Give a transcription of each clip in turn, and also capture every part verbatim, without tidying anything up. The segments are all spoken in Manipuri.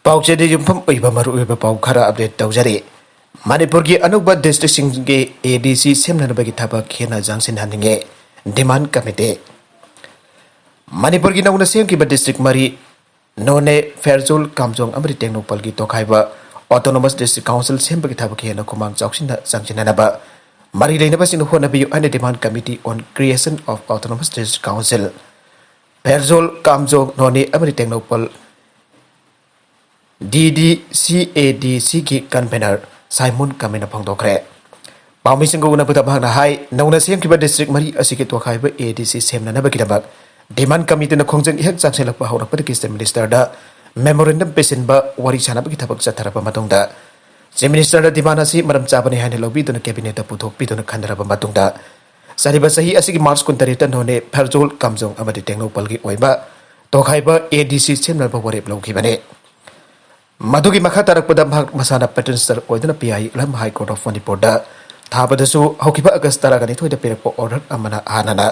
ꯄꯥꯎꯆꯦꯗ ꯌꯨꯝꯐꯝ ꯑꯣꯏꯕ ꯃꯔꯨꯑꯣꯏꯕ ꯄꯥꯎ ꯈꯔ ꯑꯞꯗꯦꯠ ꯇꯧꯖꯔꯤ꯫ ꯃꯅꯤꯄꯨꯔꯒꯤ ꯑꯅꯧꯕ ꯗꯤꯁꯇ꯭ꯔꯤꯛꯁꯤꯡꯒꯤ ꯑꯦ ꯗꯤ ꯁꯤ ꯁꯦꯝꯅꯅꯕꯒꯤ ꯊꯕꯛ ꯍꯦꯟꯅ ꯆꯪꯁꯤꯟꯍꯟꯅꯤꯡꯉꯦ, ꯗꯤꯃꯥꯟ ꯀꯃꯤꯇꯤ꯫ ꯃꯅꯤꯄꯨꯔꯒꯤ ꯅꯧꯅ ꯁꯦꯝꯈꯤꯕ ꯗꯤꯁꯇ꯭ꯔꯤꯛ ꯃꯔꯤ, ꯅꯣꯅꯦ, ꯐꯦꯔꯖꯣꯜ, ꯀꯥꯝꯖꯣꯡ ꯑꯃꯗꯤ ꯇꯦꯡꯅꯧꯄꯜꯒꯤ ꯇꯣꯈꯥꯏꯕ ꯑꯣꯇꯣꯅꯣꯃꯁ ꯗꯤꯁꯇ꯭ꯔꯤꯛ ꯀꯥꯎꯟꯁꯤꯜ ꯁꯦꯝꯕꯒꯤ ꯊꯕꯛ ꯍꯦꯟꯅ ꯈꯨꯃꯥꯡ ꯆꯥꯎꯁꯤꯟꯅ ꯆꯪꯁꯤꯟꯅꯅꯕ ꯃꯔꯤ ꯂꯩꯅꯕꯁꯤꯡꯅ ꯍꯣꯠꯅꯕꯤꯌꯨ ꯍꯥꯏꯅ Demand Committee on Creation of Autonomous District Council, Pherzawl, ꯀꯥꯝꯖꯣꯡ, ꯅꯣꯅꯦ ꯑꯃꯗꯤ ꯇꯦꯡꯅꯧꯄꯜ ꯗꯤ ꯗꯤ ꯁꯤ ꯑꯦ ꯗꯤ ꯁꯤꯒꯤ ꯀꯟꯚꯦꯅꯔ ꯁꯥꯏꯃꯣꯟ ꯀꯃꯤꯅ ꯐꯣꯡꯗꯣꯛꯈ꯭ꯔꯦ꯫ ꯄꯥꯎꯃꯤꯁꯤꯡꯒ ꯎꯅꯕꯗ ꯃꯍꯥꯛꯅ ꯍꯥꯏ, ꯅꯧꯅ ꯁꯦꯝꯈꯤꯕ ꯗꯤꯁꯇ꯭ꯔꯤꯛ ꯃꯔꯤ ꯑꯁꯤꯒꯤ ꯇꯣꯈꯥꯏꯕ ꯑꯦ ꯗꯤ ꯁꯤ ꯁꯦꯝꯅꯅꯕꯒꯤꯗꯃꯛ ꯗꯤꯃꯥꯟ ꯀꯃꯤꯇꯤꯅ ꯈꯣꯡꯖꯪ ꯏꯍꯦꯛ ꯆꯪꯁꯤꯜꯂꯛꯄ ꯍꯧꯔꯛꯄꯗꯒꯤ ꯆꯤꯐ ꯃꯤꯅꯤꯁꯇꯔꯗ ꯃꯦꯃꯣꯔꯦꯟꯗꯝ ꯄꯤꯁꯤꯟꯕ ꯋꯥꯔꯤ ꯁꯥꯅꯕꯒꯤ ꯊꯕꯛ ꯆꯠꯊꯔꯕ ꯃꯇꯨꯡꯗ, ꯆꯤꯐ ꯃꯤꯅꯤꯁꯇꯔꯅ ꯗꯤꯃꯥꯟ ꯑꯁꯤ ꯃꯔꯝ ꯆꯥꯕꯅꯤ ꯍꯥꯏꯅ ꯂꯧꯕꯤꯗꯨꯅ ꯀꯦꯕꯤꯅꯦꯠꯇ ꯄꯨꯊꯣꯛꯄꯤꯗꯨꯅ ꯈꯟꯅꯔꯕ ꯃꯇꯨꯡꯗ, ꯆꯠꯂꯤꯕ ꯆꯍꯤ ꯑꯁꯤꯒꯤ ꯃꯥꯔꯆ ꯀꯨꯟꯇꯔꯦꯠꯇ ꯅꯣꯅꯦ, ꯐꯦꯔꯖꯣꯜ, ꯀꯥꯝꯖꯣꯡ ꯑꯃꯗꯤ ꯇꯦꯡꯅꯧꯄꯜꯒꯤ ꯑꯣꯏꯕ ꯇꯣꯈꯥꯏꯕ ꯑꯦ ꯗꯤ ꯁꯤ ꯁꯦꯝꯅꯕ ꯋꯥꯔꯦꯞ ꯂꯧꯈꯤꯕꯅꯤ꯫ ꯃꯗꯨꯒꯤ ꯃꯈꯥ ꯇꯥꯔꯛꯄꯗ ꯃꯍꯥꯛ ꯃꯁꯥꯅ ꯄꯦꯇꯤꯁꯅꯔ ꯑꯣꯏꯗꯨꯅ P I L high court of ꯃꯅꯤꯄꯨꯔꯗ ꯊꯥꯕꯗꯁꯨ ꯍꯧꯈꯤꯕ ꯑꯥꯒꯁ ꯇꯔꯥꯒ ꯅꯤꯊꯣꯏꯗ ꯄꯤꯔꯛꯄ ꯑꯣꯔꯗꯔ ꯑꯃꯅ ꯍꯥꯟꯅꯅ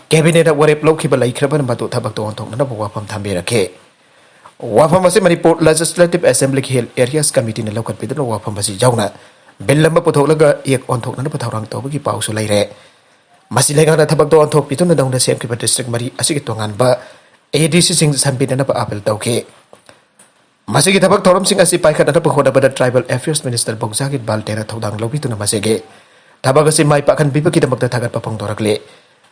ꯀꯦꯕꯤꯅꯦꯠꯅ ꯋꯥꯔꯦꯞ ꯂꯧꯈꯤꯕ ꯂꯩꯈ꯭ꯔꯕꯅ ꯃꯗꯨ ꯊꯕꯛꯇ ꯑꯣꯟꯊꯣꯛꯅꯅꯕ ꯋꯥꯐꯝ ꯊꯝꯕꯤꯔꯛꯈꯤ꯫ ꯋꯥꯐꯝ ꯑꯁꯤ ꯃꯅꯤꯄꯨꯔ ꯂꯦꯖꯤꯁꯂꯦꯇꯤꯚ ꯑꯦꯁꯦꯝꯕ꯭ꯂꯤꯒꯤ ꯍꯤꯜ ꯑꯦꯔꯤꯌꯥꯁ ꯀꯃꯤꯇꯤꯅ ꯂꯧꯈꯠꯄꯤꯗꯨꯅ ꯋꯥꯐꯝ ꯑꯁꯤ ꯌꯥꯎꯅ ꯕꯤꯜ ꯑꯃ ꯄꯨꯊꯣꯛꯂꯒ ꯑꯦꯛ ꯑꯣꯟꯊꯣꯛꯅꯅꯕ ꯊꯧꯔꯥꯡ ꯇꯧꯕꯒꯤ ꯄꯥꯎꯁꯨ ꯂꯩꯔꯦ꯫ ꯃꯁꯤ ꯂꯩꯉꯥꯛꯅ ꯊꯕꯛꯇ ꯑꯣꯟꯊꯣꯛꯄꯤꯗꯨꯅ ꯅꯧꯅ ꯁꯦꯝꯈꯤꯕ ꯗꯤꯁꯇ꯭ꯔꯤꯛ ꯃꯔꯤ ꯑꯁꯤꯒꯤ ꯇꯣꯉꯥꯟꯕ ꯑꯦ ꯗꯤ ꯁꯤꯁꯤꯡ ꯁꯟꯕꯤꯅꯅꯕ ꯑꯥꯄꯤꯜ ꯇꯧꯈꯤ꯫ ꯃꯁꯤꯒꯤ ꯊꯕꯛ ꯊꯧꯔꯝꯁꯤꯡ ꯑꯁꯤ ꯄꯥꯏꯈꯠꯅꯅꯕ ꯍꯣꯠꯅꯕꯗ ꯇ꯭ꯔꯥꯏꯕꯦꯜ ꯑꯦꯐꯤꯌꯔꯁ ꯃꯤꯅꯤꯁꯇꯔ ꯕꯣꯡꯖꯥꯒꯤꯠ ꯕꯥꯜꯇꯦꯅ ꯊꯧꯗꯥꯡ ꯂꯧꯕꯤꯗꯨꯅ ꯃꯁꯤꯒꯤ ꯊꯕꯛ ꯑꯁꯤ ꯃꯥꯏ ꯄꯥꯛꯍꯟꯕꯤꯕꯒꯤꯗꯃꯛꯇ ꯊꯥꯒꯠꯄ ꯐꯣꯡꯗꯣꯔꯛꯂꯤ꯫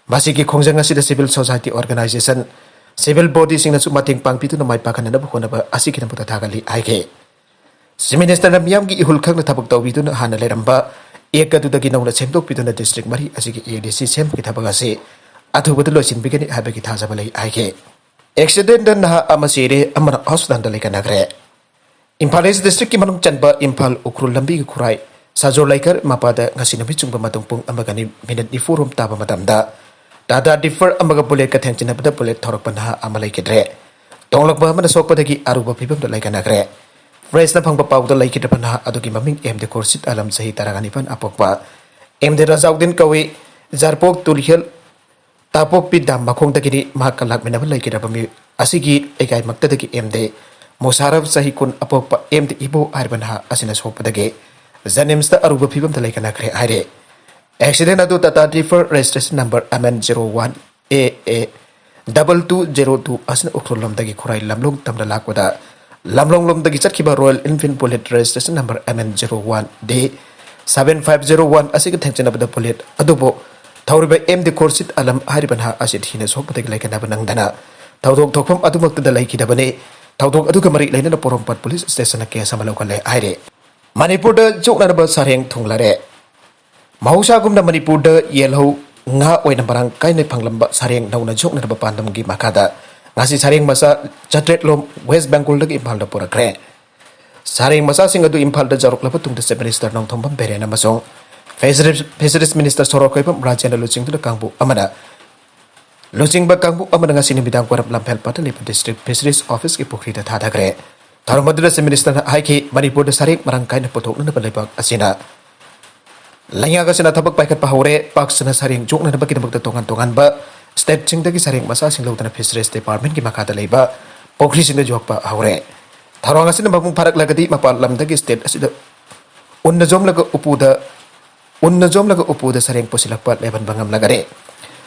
ꯃꯁꯤꯒꯤ ꯈꯣꯡꯖꯪ ꯑꯁꯤꯗ ꯁꯤꯚꯤꯜ ꯁꯣꯁꯥꯏꯇꯤ ꯑꯣꯔꯒꯅꯥꯏꯖꯦꯁꯟ, ꯁꯤꯚꯤꯜ ꯕꯣꯗꯤꯁꯤꯡꯅꯁꯨ ꯃꯇꯦꯡ ꯄꯥꯡꯕꯤꯗꯨꯅ ꯃꯥꯏ ꯄꯥꯛꯍꯟꯅꯅꯕ ꯍꯣꯠꯅꯕ ꯑꯁꯤꯒꯤꯗꯃꯛꯇ ꯊꯥꯒꯠꯂꯤ ꯍꯥꯏꯈꯤ꯫ ꯆꯤꯐ ꯃꯤꯅꯤꯁꯇꯔꯅ ꯃꯤꯌꯥꯝꯒꯤ ꯏꯍꯨꯜ ꯈꯪꯅ ꯊꯕꯛ ꯇꯧꯕꯤꯗꯨꯅ ꯍꯥꯟꯅ ꯂꯩꯔꯝꯕ ꯑꯦꯛ ꯑꯗꯨꯗꯒꯤ ꯅꯧꯅ ꯁꯦꯝꯗꯣꯛꯄꯤꯗꯨꯅ ꯗꯤꯁꯇ꯭ꯔꯤꯛ ꯃꯔꯤ ꯑꯁꯤꯒꯤ ꯑꯦ ꯗꯤ ꯁꯤ ꯁꯦꯝꯕꯒꯤ ꯊꯕꯛ ꯑꯁꯤ ꯑꯊꯨꯕꯗ ꯂꯣꯏꯁꯤꯟꯕꯤꯒꯅꯤ ꯍꯥꯏꯕꯒꯤ ꯊꯥꯖꯕ ꯂꯩ ꯍꯥꯏꯈꯤ꯫ ꯑꯦꯛꯁꯤꯗꯦꯟꯗ ꯅꯍꯥ ꯑꯃ ꯁꯤꯔꯦ, ꯑꯃꯅ ꯍꯣꯁꯄꯤꯇꯥꯜꯗ ꯂꯩꯈꯠꯅꯈ꯭ꯔꯦ꯫ ꯏꯝꯐꯥꯜ ꯏꯁ ꯗꯤꯁꯇ꯭ꯔꯤꯛꯀꯤ ꯃꯅꯨꯡ ꯆꯟꯕ ꯏꯝꯐꯥꯜ ꯎꯈ꯭ꯔꯨꯜ ꯂꯝꯕꯤꯒꯤ ꯈꯨꯔꯥꯏ ꯁꯥꯖꯣꯔ ꯂꯩꯀꯔ ꯃꯄꯥꯗ ꯉꯁꯤ ꯅꯨꯃꯤꯠ ꯆꯨꯡꯕ ꯃꯇꯨꯡ ꯄꯨꯡ ꯑꯃꯒ ꯃꯤꯅꯤꯠ ꯅꯤꯐꯨ ꯔꯣꯝ ꯇꯥꯕ ꯃꯇꯝꯗ ꯇꯥꯇꯥ ꯗꯤꯐꯔ ꯑꯃꯒ ꯕꯨꯂꯦꯠꯀ ꯊꯦꯡꯖꯤꯟꯅꯕꯗ ꯕꯨꯂꯦꯠ ꯊꯧꯔꯛꯄ ꯅꯍꯥ ꯑꯃ ꯂꯩꯈꯤꯗ꯭ꯔꯦ꯫ ꯇꯣꯡꯂꯛꯄ ꯑꯃꯅ ꯁꯣꯛꯄꯗꯒꯤ ꯑꯔꯨꯕ ꯐꯤꯕꯝꯗ ꯂꯩꯈꯠꯅꯈ꯭ꯔꯦ꯫ ꯄ꯭ꯔꯦꯁꯅ ꯐꯪꯕ ꯄꯥꯎꯗ ꯂꯩꯈꯤꯗ꯭ꯔꯕ ꯅꯍꯥ ꯑꯗꯨꯒꯤ ꯃꯃꯤꯡ ꯑꯦꯝ ꯗꯤ ꯈꯨꯔꯁꯤꯠ ꯑꯂꯝ, ꯆꯍꯤ ꯇꯔꯥꯅꯤꯄꯥꯟ, ꯑꯄꯣꯛꯄ ꯑꯦꯝ ꯗꯤ ꯔꯖꯥꯎꯗꯤꯟ ꯀꯧꯏ꯫ ꯖꯥꯔꯄꯣꯛ ꯇꯨꯔꯤꯍꯦꯜ ꯇꯥꯄꯣꯛꯄꯤ ꯗꯥꯝ ꯃꯈꯣꯡꯗꯒꯤꯅꯤ꯫ ꯃꯍꯥꯛꯀ ꯂꯥꯛꯃꯤꯟꯅꯕ ꯂꯩꯈꯤꯗ꯭ꯔꯕ ꯃꯤꯑꯣꯏ ꯑꯁꯤꯒꯤ ꯂꯩꯀꯥꯏꯃꯛꯇꯗꯒꯤ ꯑꯦꯝ ꯗꯤ ꯃꯨꯁꯥꯔꯐ ꯆꯍꯤ ꯀꯨꯟ ꯑꯄꯣꯛꯄ ꯑꯦꯝ ꯗꯤ ꯏꯕꯣ ꯍꯥꯏꯔꯤꯕ ꯅꯍꯥ ꯑꯁꯤꯅ ꯁꯣꯛꯄꯗꯒꯤ ꯖꯦꯅꯤꯝꯁꯇ ꯑꯔꯨꯕ ꯐꯤꯕꯝꯗ ꯂꯩꯈꯠꯅꯈ꯭ꯔꯦ ꯍꯥꯏꯔꯦ꯫ ꯑꯦꯛꯁꯤꯗꯦꯟ ꯑꯗꯨ Tata tipper registration number M N zero one A A double two zero two ꯑꯁꯤꯅ ꯎꯈ꯭ꯔꯨꯜ ꯂꯣꯝꯗꯒꯤ ꯈꯨꯔꯥꯏ ꯂꯝꯂꯣꯡ ꯇꯝꯅ ꯂꯥꯛꯄꯗ ꯂꯝꯂꯣꯡ ꯂꯣꯝꯗꯒꯤ ꯆꯠꯈꯤꯕ royal Enfield bullet registration number M N zero one D seven five zero one ꯑꯁꯤꯒ ꯊꯦꯡꯖꯤꯟꯅꯕꯗ ꯕꯨꯂꯦꯠ ꯑꯗꯨꯕꯨ ꯊꯧꯔꯤꯕ ꯑꯦꯝ ꯗꯤ ꯈꯨꯔꯁꯤꯠ ꯑꯂꯝ ꯍꯥꯏꯔꯤꯕ ꯅꯍꯥ ꯑꯁꯤ ꯊꯤꯅ ꯁꯣꯛꯄꯗꯒꯤ ꯂꯩꯈꯤꯗꯕ ꯅꯪꯗꯅ ꯊꯧꯗꯣꯛ ꯊꯣꯛꯐꯝ ꯑꯗꯨꯃꯛꯇꯗ ꯂꯩꯈꯤꯗꯕꯅꯤ꯫ ꯊꯧꯗꯣꯛ ꯑꯗꯨꯒ ꯃꯔꯤ ꯂꯩꯅꯅ ꯄꯣꯔꯣꯝꯄꯥꯠ ꯄꯨꯂꯤꯁ ꯁ꯭ꯇꯦꯁꯟꯅ ꯀꯦꯁ ꯑꯃ ꯂꯧꯈꯠꯂꯦ ꯍꯥꯏꯔꯦ꯫ ꯃꯅꯤꯄꯨꯔꯗ ꯌꯣꯛꯅꯅꯕ ꯁꯥꯔꯦꯡ ꯊꯨꯡꯂꯔꯦ꯫ ꯃꯍꯧꯁꯥꯒꯨꯝꯅ ꯃꯅꯤꯄꯨꯔꯗ ꯌꯦꯜꯍꯧ, ꯉꯥ ꯑꯣꯏꯅ ꯃꯔꯥꯡ ꯀꯥꯏꯅ ꯐꯪꯂꯝꯕ ꯁꯥꯔꯦꯡ ꯅꯧꯅ ꯌꯣꯛꯅꯅꯕ ꯄꯥꯟꯗꯝꯒꯤ ꯃꯈꯥꯗ ꯉꯁꯤ ꯁꯥꯔꯦꯡ ꯃꯆꯥ ꯆꯥꯇ꯭ꯔꯦꯠ ꯂꯣꯝ ꯋꯦꯁ ꯕꯦꯡꯒꯣꯜꯗꯒꯤ ꯏꯝꯐꯥꯜꯗ ꯄꯨꯔꯛꯈ꯭ꯔꯦ꯫ ꯁꯥꯔꯦꯡ ꯃꯆꯥꯁꯤꯡ ꯑꯗꯨ ꯏꯝꯐꯥꯜꯗ ꯌꯧꯔꯛꯂꯕ ꯇꯨꯡꯗ ꯆꯤꯐ ꯃꯤꯅꯤꯁꯇꯔ ꯅꯣꯡꯊꯣꯝꯕꯝ ꯕꯤꯔꯦꯟ ꯑꯃꯁꯨꯡ ꯐꯤꯁꯔꯤꯁ, ꯐꯤꯁꯔꯤꯁ ꯃꯤꯅꯤꯁꯇꯔ ꯁꯣꯔꯣꯛꯈꯣꯏꯕꯝ ꯔꯥꯖꯦꯟꯅ ꯂꯨꯆꯤꯡꯗꯨꯅ ꯀꯥꯡꯕꯨ ꯑꯃꯅ ꯂꯨꯆꯤꯡꯕ ꯀꯥꯡꯕꯨ ꯑꯃꯅ ꯉꯁꯤ ꯅꯨꯃꯤꯗꯥꯡ ꯋꯥꯏꯔꯝ ꯂꯝꯐꯦꯜ ꯄꯥꯠꯇ ꯂꯩꯕ ꯗꯤꯁꯇ꯭ꯔꯤꯛ ꯐꯤꯁꯔꯤꯁ ꯑꯣꯐꯤꯁꯀꯤ ꯄꯨꯈ꯭ꯔꯤꯗ ꯊꯥꯗꯈ꯭ꯔꯦ꯫ ꯊꯧꯔꯝ ꯑꯗꯨꯗ ꯆꯤꯐ ꯃꯤꯅꯤꯁꯇꯔꯅ ꯍꯥꯏꯈꯤ, ꯃꯅꯤꯄꯨꯔꯗ ꯁꯥꯔꯦꯡ ꯃꯔꯥꯡ ꯀꯥꯏꯅ ꯄꯨꯊꯣꯛꯅꯅꯕ ꯂꯩꯕꯥꯛ ꯑꯁꯤꯅ ꯂꯩꯉꯥꯛ ꯑꯁꯤꯅ ꯊꯕꯛ ꯄꯥꯏꯈꯠꯄ ꯍꯧꯔꯦ꯫ ꯄꯥꯛ ꯁꯟꯅ ꯁꯥꯔꯦꯡ ꯌꯣꯛꯅꯅꯕꯒꯤꯗꯃꯛꯇ ꯇꯣꯉꯥꯟ ꯇꯣꯉꯥꯟꯕ ꯁ꯭ꯇꯦꯠꯁꯤꯡꯗꯒꯤ ꯁꯥꯔꯦꯡ ꯃꯆꯥꯁꯤꯡ ꯂꯧꯗꯨꯅ ꯐꯤꯁꯔꯤꯁ ꯗꯤꯄꯥꯔꯠꯃꯦꯟꯒꯤ ꯃꯈꯥꯗ ꯂꯩꯕ ꯄꯨꯈ꯭ꯔꯤꯁꯤꯡꯗ ꯌꯣꯛꯄ ꯍꯧꯔꯦ꯫ ꯊꯧꯔꯥꯡ ꯑꯁꯤꯅ ꯃꯄꯨꯡ ꯐꯥꯔꯛꯂꯒꯗꯤ ꯃꯄꯥꯟ ꯂꯝꯗꯒꯤ ꯁ꯭ꯇꯦꯠ ꯑꯁꯤꯗ ꯎꯟꯅ ꯌꯣꯝꯂꯒ ꯎꯄꯨꯗ, ꯎꯟꯅ ꯌꯣꯝꯂꯒ ꯎꯄꯨꯗ ꯁꯥꯔꯦꯡ ꯄꯨꯁꯤꯜꯂꯛꯄ ꯂꯦꯞꯍꯟꯕ ꯉꯝꯂꯒꯅꯤ꯫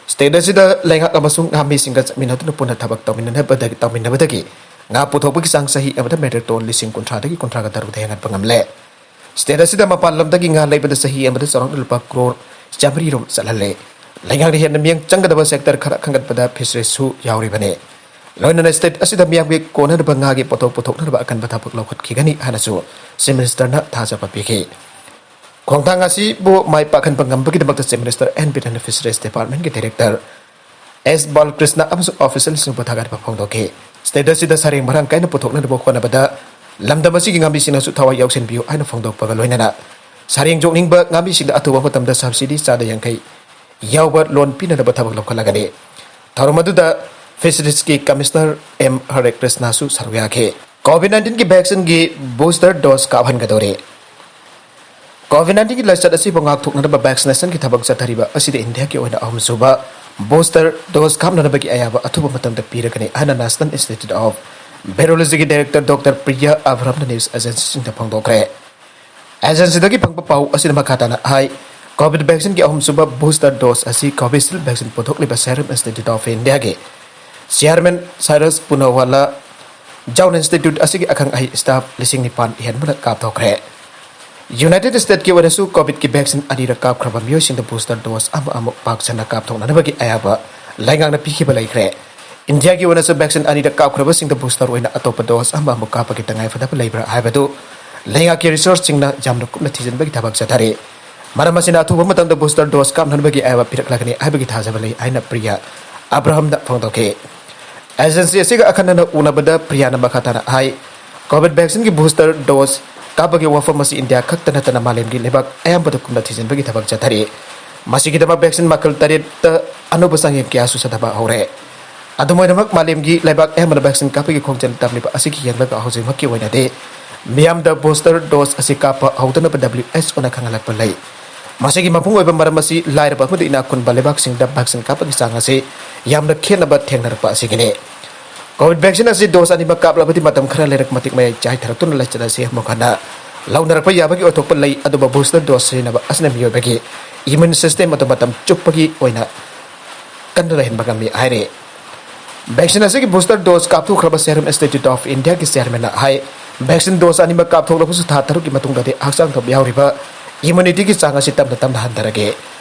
ꯁ꯭ꯇꯦꯠ ꯑꯁꯤꯗ ꯂꯩꯉꯥꯛ ꯑꯃꯁꯨꯡ ꯉꯥꯃꯤꯁꯤꯡꯒ ꯆꯠꯃꯤꯟꯅꯗꯨꯅ ꯄꯨꯟꯅ ꯊꯕꯛ ꯇꯧꯃꯤꯟꯅꯅꯕꯗꯒꯤ, ꯇꯧꯃꯤꯟꯅꯕꯗꯒꯤ ꯉꯥ ꯄꯨꯊꯣꯛꯄꯒꯤ ꯆꯥꯡ ꯆꯍꯤ ꯑꯃꯗ ꯃꯦꯇ꯭ꯔꯤꯛ ꯇꯣꯟ ꯂꯤꯁꯤꯡ ꯀꯨꯟꯊ꯭ꯔꯥꯗꯒꯤ ꯀꯨꯟꯊ꯭ꯔꯥꯒ ꯇꯔꯨꯛꯇ ꯍꯦꯟꯒꯠꯄ ꯉꯝꯂꯦ꯫ ꯁ꯭ꯇꯦꯠ ꯑꯁꯤꯗ ꯃꯄꯥꯟ ꯂꯝꯗꯒꯤ ꯉꯥ ꯂꯩꯕꯗ ꯆꯍꯤ ꯑꯃꯗ ꯆꯥꯎꯔꯥꯛꯅ ꯂꯨꯄꯥ ꯀ꯭ꯔꯣꯔ ꯆꯥꯃꯔꯤ ꯔꯣꯝ ꯆꯠꯍꯜꯂꯦ꯫ ꯂꯩꯉꯥꯛꯅ ꯍꯦꯟꯅ ꯃꯤꯠꯌꯦꯡ ꯆꯪꯒꯗꯕ ꯁꯦꯛꯇꯔ ꯈꯔ ꯈꯟꯒꯠꯄꯗ ꯐꯤꯁꯔꯤꯁꯁꯨ ꯌꯥꯎꯔꯤꯕꯅꯤ꯫ ꯂꯣꯏꯅꯅ ꯁ꯭ꯇꯦꯠ ꯑꯁꯤꯗ ꯃꯤꯌꯥꯝꯒꯤ ꯀꯣꯟꯅꯅꯕ ꯉꯥꯒꯤ ꯄꯣꯠꯊꯣꯛ ꯄꯨꯊꯣꯛꯅꯅꯕ ꯑꯀꯟꯕ ꯊꯕꯛ ꯂꯧꯈꯠꯈꯤꯒꯅꯤ ꯍꯥꯏꯅꯁꯨ ꯆꯤꯐ ꯃꯤꯅꯤꯁꯇꯔꯅ ꯊꯥꯖꯕ ꯄꯤꯈꯤ꯫ ꯈꯣꯡꯊꯥꯡ ꯑꯁꯤꯕꯨ ꯃꯥꯏ ꯄꯥꯛꯍꯟꯕ ꯉꯝꯕꯒꯤꯗꯃꯛꯇ ꯆꯤꯐ ꯃꯤꯅꯤꯁꯇꯔ ꯑꯦꯟ ꯕꯤꯔꯦꯟꯅ ꯐꯤꯁꯔꯤꯁ ꯗꯤꯄꯥꯔꯠꯃꯦꯟꯒꯤ ꯗꯥꯏꯔꯦꯛꯇꯔ ꯑꯦꯁ ꯕꯥꯂꯀ꯭ꯔꯤꯁꯅ ꯑꯃꯁꯨꯡ ꯑꯣꯐꯤꯁꯤꯌꯦꯜꯁꯤꯡꯕꯨ ꯊꯥꯒꯠꯄ ꯐꯣꯡꯗꯣꯛꯈꯤ꯫ ꯁ꯭ꯇꯦꯠ ꯑꯁꯤꯗ ꯁꯥꯔꯦꯡ ꯃꯔꯥꯡ ꯀꯥꯏꯅ ꯄꯨꯊꯣꯛꯅꯅꯕ ꯍꯣꯠꯅꯕꯗ ꯂꯝꯗꯝ ꯑꯁꯤꯒꯤ ꯉꯥꯃꯤꯁꯤꯡꯅꯁꯨ ꯊꯋꯥꯏ ꯌꯥꯎꯁꯤꯟꯕꯤꯌꯨ ꯍꯥꯏꯅ ꯐꯣꯡꯗꯣꯛꯄꯒ ꯂꯣꯏꯅꯅ ꯁꯥꯔꯦꯡ ꯌꯣꯛꯅꯤꯡꯕ ꯉꯥꯃꯤꯁꯤꯡꯗ ꯑꯊꯨꯕ ꯃꯇꯝꯗ ꯁꯕꯁꯤꯗꯤ ꯆꯥꯗ ꯌꯥꯡꯈꯩ ꯌꯥꯎꯕ ꯂꯣꯟ ꯄꯤꯅꯅꯕ ꯊꯕꯛ ꯂꯧꯈꯠꯂꯒꯅꯤ꯫ ꯊꯧꯔꯝ ꯑꯗꯨꯗ ꯐꯤꯁꯔꯤꯁꯀꯤ ꯀꯃꯤꯁꯅꯔ ꯑꯦꯝ ꯍꯔꯦ ꯀ꯭ꯔꯤꯁꯅꯁꯨ ꯁꯔꯨꯛ ꯌꯥꯈꯤ꯫ ꯀꯣꯚꯤꯗ ꯅꯥꯏꯟꯇꯤꯟꯒꯤ ꯚꯦꯛꯁꯤꯟꯒꯤ ꯕꯨꯁꯇꯔ ꯗꯣꯁ ꯀꯥꯞꯍꯟꯒꯗꯧꯔꯦ꯫ ꯀꯣꯚꯤꯗ ꯅꯥꯏꯟꯇꯤꯟꯒꯤ ꯂꯥꯏꯆꯠ ꯑꯁꯤꯕꯨ ꯉꯥꯛꯊꯣꯛꯅꯅꯕ ꯚꯦꯛꯁꯤꯅꯦꯁꯟꯒꯤ ꯊꯕꯛ ꯆꯠꯊꯔꯤꯕ ꯑꯁꯤꯗ ꯏꯟꯗꯤꯌꯥꯒꯤ ꯑꯣꯏꯅ ꯑꯍꯨꯝꯁꯨꯕ ꯕꯨꯁꯇꯔ ꯗꯣꯁ ꯀꯥꯞꯅꯅꯕꯒꯤ ꯑꯌꯥꯕ ꯑꯊꯨꯕ ꯃꯇꯝꯗ ꯄꯤꯔꯒꯅꯤ ꯍꯥꯏꯅ ꯅꯦꯁꯅꯦꯜ ꯏꯟꯁꯇꯤꯇ꯭ꯌꯨꯠ ꯑꯣꯐ Virologyꯒꯤ director Doctor Priya Abraham ꯅ news agencyꯁꯤꯡꯗ ꯐꯣꯡꯗꯣꯛꯈ꯭ꯔꯦ꯫ Agencyꯗꯒꯤ ꯐꯪꯕ ꯄꯥꯎ ꯑꯁꯤꯅ ꯃꯈꯥ ꯇꯥꯅ ꯍꯥꯏ, COVID vaccineꯒꯤ ꯑꯍꯨꯝꯁꯨꯕ booster dose ꯑꯁꯤ Covishield vaccine ꯄꯨꯊꯣꯛꯂꯤꯕ Serum Institute of Indiaꯒꯤ chairman Cyrus Poonawalla Jaon Institute ꯑꯁꯤꯒꯤ ꯑꯈꯪ ꯑꯍꯩ staff ꯂꯤꯁꯤꯡ ꯅꯤꯄꯥꯟ ꯍꯦꯟꯕꯅ ꯀꯥꯞꯊꯣꯛꯈ꯭ꯔꯦ꯫ United Statesꯀꯤ ꯑꯣꯏꯅꯁꯨ COVIDꯀꯤ vaccine ꯑꯅꯤꯔꯛ ꯀꯥꯞꯈ꯭ꯔꯕ ꯃꯤꯑꯣꯏꯁꯤꯡꯗ booster dose ꯑꯃ ꯑꯃꯨꯛ ꯄꯥꯛ ꯁꯟꯅ ꯀꯥꯞꯊꯣꯛꯅꯅꯕꯒꯤ ꯑꯌꯥꯕ ꯂꯩꯉꯥꯛꯅ ꯄꯤꯈꯤꯕ ꯂꯩꯈ꯭ꯔꯦ꯫ Indiaꯒꯤ ꯑꯣꯏꯅꯁꯨ vaccine ꯑꯅꯤꯔꯛ ꯀꯥꯞꯈ꯭ꯔꯕꯁꯤꯡꯗ booster ꯑꯣꯏꯅ ꯑꯇꯣꯞꯄ dose ꯑꯃ ꯑꯃꯨꯛ ꯀꯥꯞꯄꯒꯤ ꯇꯉꯥꯏ ꯐꯗꯕ ꯂꯩꯕ꯭ꯔꯥ ꯍꯥꯏꯕꯗꯨ ꯂꯩꯉꯥꯛꯀꯤ researchꯁꯤꯡꯅ ꯌꯥꯝꯅ ꯀꯨꯞꯅ ꯊꯤꯖꯤꯟꯕꯒꯤ ꯊꯕꯛ ꯆꯠꯊꯔꯤ꯫ ꯃꯔꯝ ꯑꯁꯤꯅ ꯑꯊꯨꯕ ꯃꯇꯝꯗ booster dose ꯀꯥꯞꯅꯅꯕꯒꯤ ꯑꯌꯥꯕ ꯄꯤꯔꯛꯂꯒꯅꯤ ꯍꯥꯏꯕꯒꯤ ꯊꯥꯖꯕ ꯂꯩ ꯍꯥꯏꯅ ꯄ꯭ꯔꯤꯌꯥ ꯑꯕ꯭ꯔꯥꯍꯝꯅ ꯐꯣꯡꯗꯣꯛꯈꯤ꯫ Agency ꯑꯁꯤꯒ ꯑꯈꯟꯅꯅ ꯎꯅꯕꯗ ꯄ꯭ꯔꯤꯌꯥꯅ ꯃꯈꯥ ꯇꯥꯅ ꯍꯥꯏ, COVID vaccineꯒꯤ booster dose ꯀꯥꯞꯄꯒꯤ ꯋꯥꯐꯝ ꯑꯁꯤ India ꯈꯛꯇ ꯅꯠꯇꯅ ꯃꯥꯂꯦꯝꯒꯤ ꯂꯩꯕꯥꯛ ꯑꯌꯥꯝꯕꯗ ꯀꯨꯞꯅ ꯊꯤꯖꯤꯟꯕꯒꯤ ꯊꯕꯛ ꯆꯠꯊꯔꯤ꯫ ꯃꯁꯤꯒꯤꯗꯃꯛ vaccine ꯃꯈꯜ ꯇꯔꯦꯠꯇ ꯑꯅꯧꯕ ꯆꯥꯡꯌꯦꯡ ꯀꯌꯥꯁꯨ ꯆꯠꯊꯕ ꯍꯧꯔꯦ꯫ ꯑꯗꯨꯝ ꯑꯣꯏꯅꯃꯛ, ꯃꯥꯂꯦꯝꯒꯤ ꯂꯩꯕꯥꯛ ꯑꯌꯥꯝꯕꯅ vaccine ꯀꯥꯞꯄꯒꯤ ꯈꯣꯡꯖꯦꯜ ꯇꯝꯂꯤꯕ ꯑꯁꯤꯒꯤ ꯌꯦꯡꯂꯒ ꯍꯧꯖꯤꯛꯃꯛꯀꯤ ꯑꯣꯏꯅꯗꯤ ꯃꯤꯌꯥꯝꯗ booster dose ꯑꯁꯤ ꯀꯥꯞꯄ ꯍꯧꯗꯅꯕ WHOꯅ ꯈꯪꯍꯜꯂꯛꯄ ꯂꯩ꯫ ꯃꯁꯤꯒꯤ ꯃꯄꯨꯡ ꯑꯣꯏꯕ ꯃꯔꯝ ꯑꯁꯤ ꯂꯥꯏꯔꯕ ꯑꯃꯗꯤ ꯏꯅꯥꯛ ꯈꯨꯟꯕ ꯂꯩꯕꯥꯛꯁꯤꯡꯗ vaccine ꯀꯥꯞꯄꯒꯤ ꯆꯥꯡ ꯑꯁꯤ ꯌꯥꯝꯅ ꯈꯦꯠꯅꯕ ꯊꯦꯡꯅꯔꯛꯄ ꯑꯁꯤꯒꯤꯅꯤ꯫ COVID vaccine ꯑꯁꯤ dose ꯑꯅꯤꯃꯛ ꯀꯥꯞꯂꯕꯗꯤ ꯃꯇꯝ ꯈꯔ ꯂꯩꯔꯒ ꯃꯇꯤꯛ ꯃꯌꯥꯏ ꯆꯥꯏꯊꯔꯛꯇꯨꯅ ꯂꯩꯆꯠ ꯑꯁꯤ ꯑꯃꯨꯛ ꯍꯟꯅ ꯂꯧꯅꯔꯛꯄ ꯌꯥꯕꯒꯤ ꯑꯣꯏꯊꯣꯛꯄ ꯂꯩ, ꯑꯗꯨꯕꯨ booster dose ꯁꯤꯖꯤꯟꯅꯕ ꯑꯁꯤꯅ ꯃꯤꯑꯣꯏꯕꯒꯤ immune system ꯑꯗꯨ ꯃꯇꯝ ꯆꯨꯞꯄꯒꯤ ꯑꯣꯏꯅ ꯀꯟꯅ ꯂꯩꯍꯟꯕ ꯉꯝꯃꯤ ꯍꯥꯏꯔꯤ꯫ Vaccine ꯑꯁꯤꯒꯤ booster dose ꯀꯥꯞꯊꯣꯛꯈ꯭ꯔꯕ Serum Institute of Indiaꯒꯤ chairmanꯅ high, vaccine dose ꯑꯅꯤꯃꯛ ꯀꯥꯞꯊꯣꯛꯂꯕꯁꯨ ꯊꯥ ꯇꯔꯨꯛꯀꯤ ꯃꯇꯨꯡꯗꯗꯤ ꯍꯛꯆꯥꯡꯗ ꯌꯥꯎꯔꯤꯕ immunityꯒꯤ ꯆꯥꯡ ꯑꯁꯤ ꯇꯞꯅ ꯇꯞꯅ ꯍꯟꯊꯔꯒꯦ꯫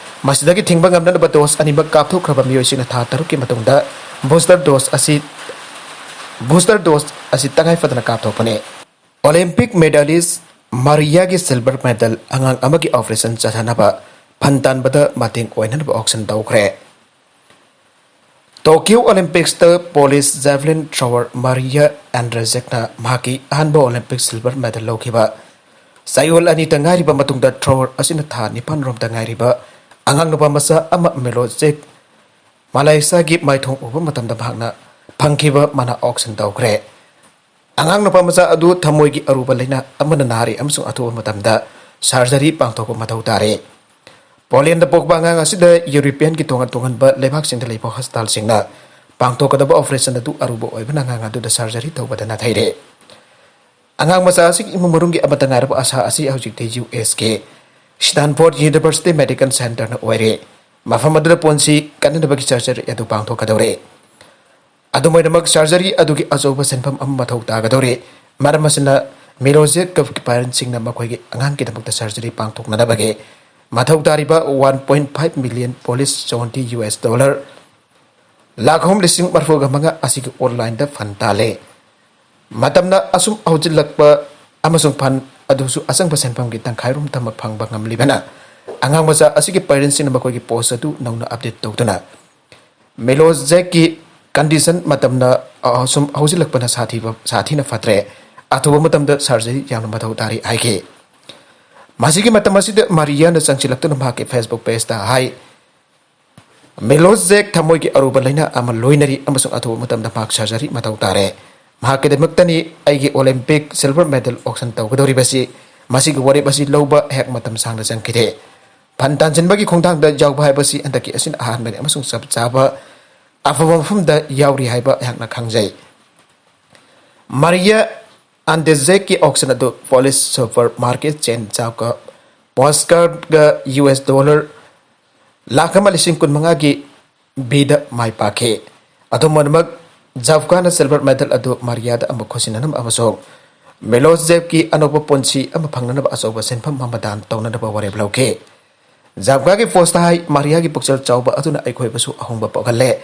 ꯃꯁꯤꯗꯒꯤ ꯊꯤꯡꯕ ꯉꯝꯅꯅꯕ dose ꯑꯅꯤꯃꯛ ꯀꯥꯞꯊꯣꯛꯈ꯭ꯔꯕ ꯃꯤꯑꯣꯏꯁꯤꯡꯅ ꯊꯥ ꯇꯔꯨꯛꯀꯤ ꯃꯇꯨꯡꯗ booster dose ꯑꯁꯤ, booster dose ꯑꯁꯤ ꯇꯉꯥꯏ ꯐꯗꯅ ꯀꯥꯞꯊꯣꯛꯄꯅꯤ꯫ Olympic medalist ꯃꯥꯔꯤꯌꯥꯒꯤ silver medal ꯑꯉꯥꯡ ꯑꯃꯒꯤ operation ꯆꯠꯊꯅꯕ ꯐꯟ ꯇꯥꯟꯕꯗ ꯃꯇꯦꯡ ꯑꯣꯏꯅꯅꯕ auction ꯇꯧꯈ꯭ꯔꯦ꯫ Tokyo Olympicsꯇ Polish javelin thrower Maria Andrzejczykꯅ ꯃꯍꯥꯛꯀꯤ ꯑꯍꯥꯟꯕ Olympic silver medal ꯂꯧꯈꯤꯕ ꯆꯌꯣꯜ ꯑꯅꯤꯇ ꯉꯥꯏꯔꯤꯕ ꯃꯇꯨꯡꯗ, thrower ꯑꯁꯤꯅ ꯊꯥ ꯅꯤꯄꯥꯟ ꯔꯣꯝꯇ ꯉꯥꯏꯔꯤꯕ ꯑꯉꯥꯡ ꯅꯨꯄꯥ ꯃꯆꯥ ꯑꯃ Milojic Malaysiaꯒꯤ ꯃꯥꯏꯊꯣꯡ ꯎꯕ ꯃꯇꯝꯗ ꯃꯍꯥꯛꯅ ꯐꯪꯈꯤꯕ ꯃꯅꯥ auction ꯇꯧꯈ꯭ꯔꯦ꯫ ꯑꯉꯥꯡ ꯅꯨꯄꯥ ꯃꯆꯥ ꯑꯗꯨ ꯊꯃꯣꯏꯒꯤ ꯑꯔꯨꯕ ꯂꯥꯏꯅꯥ ꯑꯃꯅ ꯅꯥꯔꯤ ꯑꯃꯁꯨꯡ ꯑꯊꯨꯕ ꯃꯇꯝꯗ surgery ꯄꯥꯡꯊꯣꯛꯄ ꯃꯊꯧ ꯇꯥꯔꯦ꯫ Polandꯗ ꯄꯣꯛꯄ ꯑꯉꯥꯡ ꯑꯁꯤꯗ Europeanꯒꯤ ꯇꯣꯉꯥꯟ ꯇꯣꯉꯥꯟꯕ ꯂꯩꯕꯥꯛꯁꯤꯡꯗ ꯂꯩꯕ hospitalꯁꯤꯡꯅ ꯄꯥꯡꯊꯣꯛꯀꯗꯕ ꯑꯣꯄꯔꯦꯁꯟ ꯑꯗꯨ ꯑꯔꯨꯕ ꯑꯣꯏꯕꯅ ꯑꯉꯥꯡ ꯑꯗꯨꯗ ꯁꯔꯖꯔꯤ ꯇꯧꯕꯗ ꯅꯥꯊꯩꯔꯦ꯫ ꯑꯉꯥꯡ ꯃꯆꯥ ꯑꯁꯤꯒꯤ ꯏꯃꯨꯡ ꯃꯅꯨꯡꯒꯤ ꯑꯃꯠꯇ ꯉꯥꯏꯔꯕ ꯑꯥꯁꯥ ꯑꯁꯤ ꯍꯧꯖꯤꯛꯇꯤ ꯌꯨ ꯑꯦꯁꯀꯤ ꯁ꯭ꯇꯥꯟꯐꯣꯔꯗ ꯌꯨꯅꯤꯚꯔꯁꯤꯇꯤ ꯃꯦꯗꯤꯀꯦꯜ ꯁꯦꯟꯇꯔꯅ ꯑꯣꯏꯔꯦ꯫ ꯃꯐꯝ ꯑꯗꯨꯗ ꯄꯣꯟꯁꯤ ꯀꯟꯅꯅꯕꯒꯤ ꯁꯔꯖꯔꯤ ꯑꯗꯨ ꯄꯥꯡꯊꯣꯛꯀꯗꯧꯔꯦ꯫ ꯑꯗꯨꯝ ꯑꯣꯏꯅꯃꯛ, ꯁꯔꯖꯔꯤ ꯑꯗꯨꯒꯤ ꯑꯆꯧꯕ ꯁꯦꯟꯐꯝ ꯑꯃ ꯃꯊꯧ ꯇꯥꯒꯗꯧꯔꯤ꯫ ꯃꯔꯝ ꯑꯁꯤꯅ, ꯃꯤꯂꯣꯖꯦꯠꯀꯤ ꯄꯦꯔꯦꯟꯁꯁꯤꯡꯅ ꯃꯈꯣꯏꯒꯤ ꯑꯉꯥꯡꯒꯤꯗꯃꯛꯇ ꯁꯔꯖꯔꯤ ꯄꯥꯡꯊꯣꯛꯅꯅꯕꯒꯤ ꯃꯊꯧ ꯇꯥꯔꯤꯕ ꯋꯥꯟ ꯄꯣꯏꯟ ꯐꯥꯏꯚ ꯃꯤꯂꯤꯌꯟ ꯄꯣꯂꯤꯁ ꯆꯣꯟꯇꯤ ꯌꯨ ꯑꯦꯁ ꯗꯣꯂꯔ ꯂꯥꯈ ꯑꯍꯨꯝ ꯂꯤꯁꯤꯡ ꯃꯔꯤꯐꯨꯒ ꯃꯉꯥ ꯑꯁꯤꯒꯤ ꯑꯣꯟꯂꯥꯏꯟꯗ ꯐꯟ ꯇꯥꯜꯂꯦ꯫ ꯃꯇꯝꯅ ꯑꯁꯨꯝ ꯍꯧꯖꯤꯜꯂꯛꯄ ꯑꯃꯁꯨꯡ ꯐꯟ ꯑꯗꯨꯁꯨ ꯑꯆꯪꯕ ꯁꯦꯟꯐꯝꯒꯤ ꯇꯪꯈꯥꯏꯔꯣꯝꯇꯃꯛ ꯐꯪꯕ ꯉꯝꯂꯤꯕꯅ, ꯑꯉꯥꯡ ꯃꯆꯥ ꯑꯁꯤꯒꯤ ꯄꯦꯔꯦꯟꯁꯁꯤꯡꯅ ꯃꯈꯣꯏꯒꯤ ꯄꯣꯁ ꯑꯗꯨ ꯅꯧꯅ ꯑꯞꯗꯦꯠ ꯇꯧꯗꯨꯅ, ꯃꯤꯂꯣꯖꯦꯠꯀꯤ ꯀꯟꯗꯤꯁꯟ ꯃꯇꯝꯅ, ꯑ, ꯁꯨꯝ ꯍꯧꯖꯤꯜꯂꯛꯄꯅ ꯁꯥꯊꯤꯕ, ꯁꯥꯊꯤꯅ ꯐꯠꯇ꯭ꯔꯦ꯫ ꯑꯊꯨꯕ ꯃꯇꯝꯗ ꯁꯔꯖꯔꯤ ꯌꯥꯝꯅ ꯃꯊꯧ ꯇꯥꯔꯤ ꯍꯥꯏꯈꯤ꯫ ꯃꯁꯤꯒꯤ ꯃꯇꯝ ꯑꯁꯤꯗ ꯃꯥꯔꯤꯌꯥꯅ ꯆꯪꯁꯤꯜꯂꯛꯇꯨꯅ ꯃꯍꯥꯛꯀꯤ Facebook ꯄꯦꯖꯇ ꯍꯥꯏ, "ꯃꯤꯂꯣꯖꯦꯠ ꯊꯃꯣꯏꯒꯤ ꯑꯔꯨꯕ ꯂꯥꯏꯅꯥ ꯑꯃ ꯂꯣꯏꯅꯔꯤ ꯑꯃꯁꯨꯡ ꯑꯊꯨꯕ ꯃꯇꯝꯗ ꯃꯍꯥꯛ ꯁꯔꯖꯔꯤ ꯃꯊꯧ ꯇꯥꯔꯦ꯫ ꯃꯍꯥꯛꯀꯤꯗꯃꯛꯇꯅꯤ ꯑꯩꯒꯤ ꯑꯣꯂꯤꯝꯄꯤꯛ ꯁꯤꯜꯚꯔ ꯃꯦꯗꯜ ꯑꯣꯛꯁꯟ ꯇꯧꯒꯗꯧꯔꯤꯕꯁꯤ꯫ ꯃꯁꯤꯒꯤ ꯋꯥꯔꯦꯞ ꯑꯁꯤ ꯂꯧꯕ ꯑꯩꯍꯥꯛ ꯃꯇꯝ ꯁꯥꯡꯅ ꯆꯪꯈꯤꯗꯦ꯫ ꯐꯟ ꯇꯥꯟꯁꯤꯟꯕꯒꯤ ꯈꯣꯡꯊꯥꯡꯗ ꯌꯥꯎꯕ ꯍꯥꯏꯕꯁꯤ ꯍꯟꯗꯛꯀꯤ ꯑꯁꯤꯅ ꯑꯍꯥꯟꯕꯅꯤ ꯑꯃꯁꯨꯡ ꯆꯞ ꯆꯥꯕ ꯑꯐꯕ ꯃꯐꯝꯗ ꯌꯥꯎꯔꯤ ꯍꯥꯏꯕ ꯑꯩꯍꯥꯛꯅ ꯈꯪꯖꯩ꯫" ꯃꯥꯔꯤꯌꯥ ꯑꯟꯗꯦꯖꯦꯛꯀꯤ ꯑꯣꯛꯁꯟ ꯑꯗꯨ ꯄꯣꯂꯤꯁ ꯁꯨꯄꯔ ꯃꯥꯔꯀꯦꯠ ꯆꯦꯟ ꯆꯥꯎꯀ ꯄꯣꯁꯀꯥꯔꯒ ꯌꯨ ꯑꯦꯁ ꯗꯣꯂꯔ ꯂꯥꯈ ꯑꯃ ꯂꯤꯁꯤꯡ ꯀꯨꯟ ꯃꯉꯥꯒꯤ ꯕꯤꯗ ꯃꯥꯏ ꯄꯥꯛꯈꯤ꯫ ꯑꯗꯨꯝ ꯑꯣꯏꯅꯃꯛ, ꯖꯥꯐꯀꯥꯅ ꯁꯤꯜꯚꯔ ꯃꯦꯗꯜ ꯑꯗꯨ ꯃꯥꯔꯤꯌꯥꯗ ꯑꯃꯨꯛ ꯈꯨꯠꯁꯤꯟꯅꯅꯕ ꯑꯃꯁꯨꯡ ꯃꯤꯂꯣꯖꯦꯚꯀꯤ ꯑꯅꯧꯕ ꯄꯨꯟꯁꯤ ꯑꯃ ꯐꯪꯅꯅꯕ ꯑꯆꯧꯕ ꯁꯦꯟꯐꯝ ꯑꯃ ꯗꯥꯟ ꯇꯧꯅꯅꯕ ꯋꯥꯔꯦꯞ ꯂꯧꯈꯤ꯫ ꯖꯥꯐꯀꯥꯒꯤ ꯄꯣꯁꯇ ꯍꯥꯏ, "ꯃꯥꯔꯤꯌꯥꯒꯤ ꯄꯨꯛꯆꯦꯜ ꯆꯥꯎꯕ ꯑꯗꯨꯅ ꯑꯩꯈꯣꯏꯕꯨꯁꯨ ꯑꯍꯣꯡꯕ ꯄꯣꯛꯍꯜꯂꯦ꯫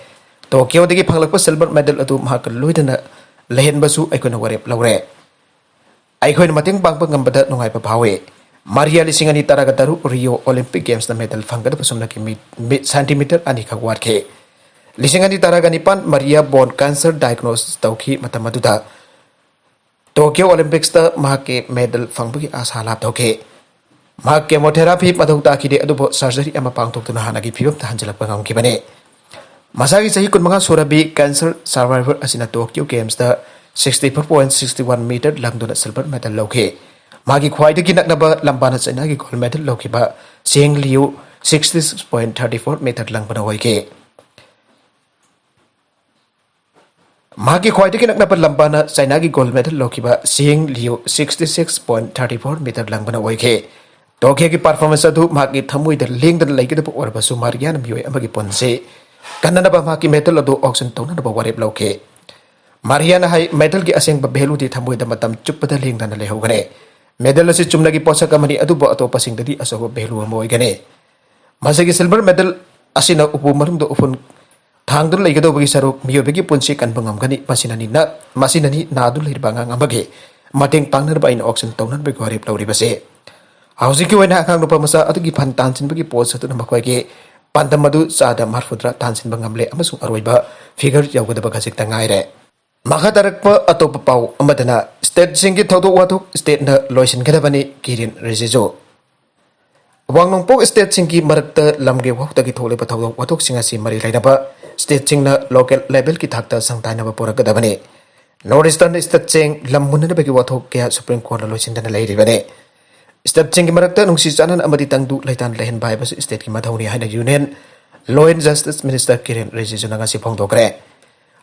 ꯇꯣꯀꯤꯌꯣꯗꯒꯤ ꯐꯪꯂꯛꯄ ꯁꯤꯜꯚꯔ ꯃꯦꯗꯜ ꯑꯗꯨ ꯃꯍꯥꯛꯀ ꯂꯣꯏꯅꯅ ꯂꯩꯍꯟꯕꯁꯨ ꯑꯩꯈꯣꯏꯅ ꯋꯥꯔꯦꯞ ꯂꯧꯔꯦ꯫ ꯑꯩꯈꯣꯏꯅ ꯃꯇꯦꯡ ꯄꯥꯡꯕ ꯉꯝꯕꯗ ꯅꯨꯡꯉꯥꯏꯕ ꯐꯥꯎꯏ꯫" ꯃꯥꯔꯤꯌꯥ ꯂꯤꯁꯤꯡ ꯑꯅꯤ ꯇꯔꯥꯒ ꯇꯔꯨꯛ ꯔꯤꯑꯣ ꯑꯣꯂꯤꯝꯄꯤꯛ ꯒꯦꯝꯁꯇ ꯃꯦꯗꯜ ꯐꯪꯒꯗꯕ ꯁꯨꯞꯅꯒꯤ ꯃꯤ, ꯃꯤ, ꯁꯦꯟꯇꯤꯃꯤꯇꯔ ꯑꯅꯤꯈꯛ ꯋꯥꯠꯈꯤ꯫ ꯂꯤꯁꯤꯡ ꯑꯅꯤ ꯇꯔꯥꯒ ꯅꯤꯄꯥꯟ ꯃꯥꯔꯤꯌꯥ ꯕꯣꯟ ꯀꯦꯟꯁꯔ ꯗꯥꯏꯒꯅꯣꯁ ꯇꯧꯈꯤ꯫ ꯃꯇꯝ ꯑꯗꯨꯗ ꯇꯣꯀꯤꯌꯣ ꯑꯣꯂꯤꯝꯄꯤꯛꯁꯇ ꯃꯍꯥꯛꯀꯤ ꯃꯦꯗꯜ ꯐꯪꯕꯒꯤ ꯑꯥꯁꯥ ꯂꯥꯞꯊꯣꯛꯈꯤ꯫ ꯃꯍꯥꯛ ꯀꯦꯃꯣꯊꯦꯔꯥꯄꯤ ꯃꯊꯧ ꯇꯥꯈꯤꯗꯦ, ꯑꯗꯨꯕꯨ ꯁꯔꯖꯔꯤ ꯑꯃ ꯄꯥꯡꯊꯣꯛꯇꯨꯅ ꯍꯥꯟꯅꯒꯤ ꯐꯤꯕꯝꯗ ꯍꯟꯖꯤꯜꯂꯛꯄ ꯉꯝꯈꯤꯕꯅꯤ꯫ ꯃꯁꯥꯒꯤ ꯆꯍꯤ ꯀꯨꯟꯃꯉꯥ ꯁꯨꯔꯕꯤ ꯀꯦꯟꯁꯔ ꯁꯔꯚꯥꯏꯚꯔ ꯑꯁꯤꯅ ꯇꯣꯀꯤꯌꯣ ꯒꯦꯝꯁꯇ sixty four point six one meter ꯂꯪꯗꯨꯅ ꯁꯤꯜꯚꯔ ꯃꯦꯗꯜ ꯂꯧꯈꯤ꯫ ꯃꯥꯒꯤ ꯈ꯭ꯋꯥꯏꯗꯒꯤ ꯅꯛꯅꯕ ꯂꯝꯕꯥꯅ ꯆꯩꯅꯥꯒꯤ ꯒꯣꯜꯗ ꯃꯦꯗꯜ ꯂꯧꯈꯤꯕ ꯆꯦꯡ ꯂꯤꯌꯨ sixty six point thirty four meter ꯂꯪꯕꯅ ꯑꯣꯏꯈꯤ꯫ ꯃꯍꯥꯛꯀꯤ ꯈ꯭ꯋꯥꯏꯗꯒꯤ ꯅꯛꯅꯕ ꯂꯝꯕꯥꯅ ꯆꯥꯏꯅꯥꯒꯤ gold medal ꯂꯧꯈꯤꯕ ꯁꯤꯡ ꯂꯤꯌꯨ sixty six point thirty four meter ꯂꯪꯕꯅ ꯑꯣꯏꯈꯤ꯫ ꯇꯣꯀꯤꯌꯣꯒꯤ performance ꯑꯗꯨ ꯃꯍꯥꯛꯀꯤ ꯊꯃꯣꯏꯗ ꯂꯦꯡꯗꯅ ꯂꯩꯒꯗꯕ ꯑꯣꯏꯔꯕꯁꯨ, ꯃꯥꯔꯤꯌꯥꯅ ꯃꯤꯑꯣꯏ ꯑꯃꯒꯤ ꯄꯨꯟꯁꯤ ꯀꯟꯅꯅꯕ ꯃꯍꯥꯛꯀꯤ medal ꯑꯗꯨ auction ꯇꯧꯅꯅꯕ ꯋꯥꯔꯦꯞ ꯂꯧꯈꯤ꯫ ꯃꯥꯔꯤꯌꯥꯅ ꯍꯥꯏ, medalꯒꯤ ꯑꯁꯦꯡꯕ valueꯗꯤ ꯊꯃꯣꯏꯗ ꯃꯇꯝ ꯆꯨꯞꯄꯗ ꯂꯦꯡꯗꯅ ꯂꯩꯍꯧꯒꯅꯤ꯫ Medal ꯑꯁꯤ ꯆꯨꯝꯅꯒꯤ ꯄꯣꯠꯁꯛ ꯑꯃꯅꯤ, ꯑꯗꯨꯕꯨ ꯑꯇꯣꯞꯄꯁꯤꯡꯗꯗꯤ ꯑꯆꯧꯕ value ꯑꯃ ꯑꯣꯏꯒꯅꯤ꯫ ꯃꯁꯤꯒꯤ silver medal ꯑꯁꯤꯅ ꯎꯄꯨ ꯃꯅꯨꯡꯗ ꯎꯐꯨꯟ ꯊꯥꯡꯗꯨꯅ ꯂꯩꯒꯗꯧꯕꯒꯤ ꯁꯔꯨꯛ ꯃꯤꯑꯣꯏꯕꯒꯤ ꯄꯨꯟꯁꯤ ꯀꯟꯕ ꯉꯝꯒꯅꯤ꯫ ꯃꯁꯤꯅꯅꯤ ꯅ-, ꯃꯁꯤꯅꯅꯤ ꯅꯥꯗꯨꯅ ꯂꯩꯔꯤꯕ ꯑꯉꯥꯡ ꯑꯃꯒꯤ ꯃꯇꯦꯡ ꯄꯥꯡꯅꯅꯕ ꯑꯩꯅ auction ꯇꯧꯅꯅꯕꯒꯤ ꯋꯥꯔꯦꯞ ꯂꯧꯔꯤꯕꯁꯦ꯫ ꯍꯧꯖꯤꯛꯀꯤ ꯑꯣꯏꯅ ꯑꯉꯥꯡ ꯅꯨꯄꯥ ꯃꯆꯥ ꯑꯗꯨꯒꯤ ꯐꯟ ꯇꯥꯟꯁꯤꯟꯕꯒꯤ post ꯑꯗꯨꯅ ꯃꯈꯣꯏꯒꯤ ꯄꯥꯟꯗꯝ ꯑꯗꯨ ꯆꯥꯗ ꯃꯔꯐꯨꯇꯔꯥ ꯇꯥꯟꯁꯤꯟꯕ ꯉꯝꯂꯦ ꯑꯃꯁꯨꯡ ꯑꯔꯣꯏꯕ figure ꯌꯧꯒꯗꯕ ꯈꯖꯤꯛꯇ ꯉꯥꯏꯔꯦ꯫ ꯃꯈꯥ ꯇꯥꯔꯛꯄ ꯑꯇꯣꯞꯄ ꯄꯥꯎ ꯑꯃꯗꯅ stateꯁꯤꯡꯒꯤ ꯊꯧꯗꯣꯛ ꯋꯥꯊꯣꯛ stateꯅ ꯂꯣꯏꯁꯤꯟꯒꯗꯕꯅꯤ, ꯀꯤꯔꯦꯟ ꯔꯤꯖꯤꯖꯨ꯫ ꯑꯋꯥꯡ ꯅꯣꯡꯄꯣꯛ stateꯁꯤꯡꯒꯤ ꯃꯔꯛꯇ ꯂꯝꯒꯤ ꯋꯥꯍꯧꯗꯒꯤ ꯊꯣꯛꯂꯤꯕ ꯊꯧꯗꯣꯛ ꯋꯥꯊꯣꯛꯁꯤꯡ ꯑꯁꯤ ꯃꯔꯤ ꯂꯩꯅꯕ stateꯁꯤꯡꯅ local levelꯒꯤ ꯊꯥꯛꯇ ꯁꯪꯊꯥꯅꯕ ꯄꯨꯔꯛꯀꯗꯕꯅꯤ꯫ North Eastern stateꯁꯤꯡ ꯂꯝ ꯃꯨꯟꯅꯅꯕꯒꯤ ꯋꯥꯊꯣꯛ ꯀꯌꯥ Supreme Courtꯅ ꯂꯣꯏꯁꯤꯟꯗꯅ ꯂꯩꯔꯤꯕꯅꯤ꯫ Stateꯁꯤꯡꯒꯤ ꯃꯔꯛꯇ ꯅꯨꯡꯁꯤ ꯆꯥꯟꯅꯅ ꯑꯃꯗꯤ ꯇꯪꯗꯨ ꯂꯩꯇꯥꯟ ꯂꯩꯍꯟꯕ ꯍꯥꯏꯕꯁꯤ stateꯀꯤ ꯃꯊꯧꯅꯤ ꯍꯥꯏꯅ Union Law and Justice Minister ꯀꯤꯔꯦꯟ ꯔꯤꯖꯤꯖꯨꯅ ꯉꯁꯤ ꯐꯣꯡꯗꯣꯛꯈ꯭ꯔꯦ꯫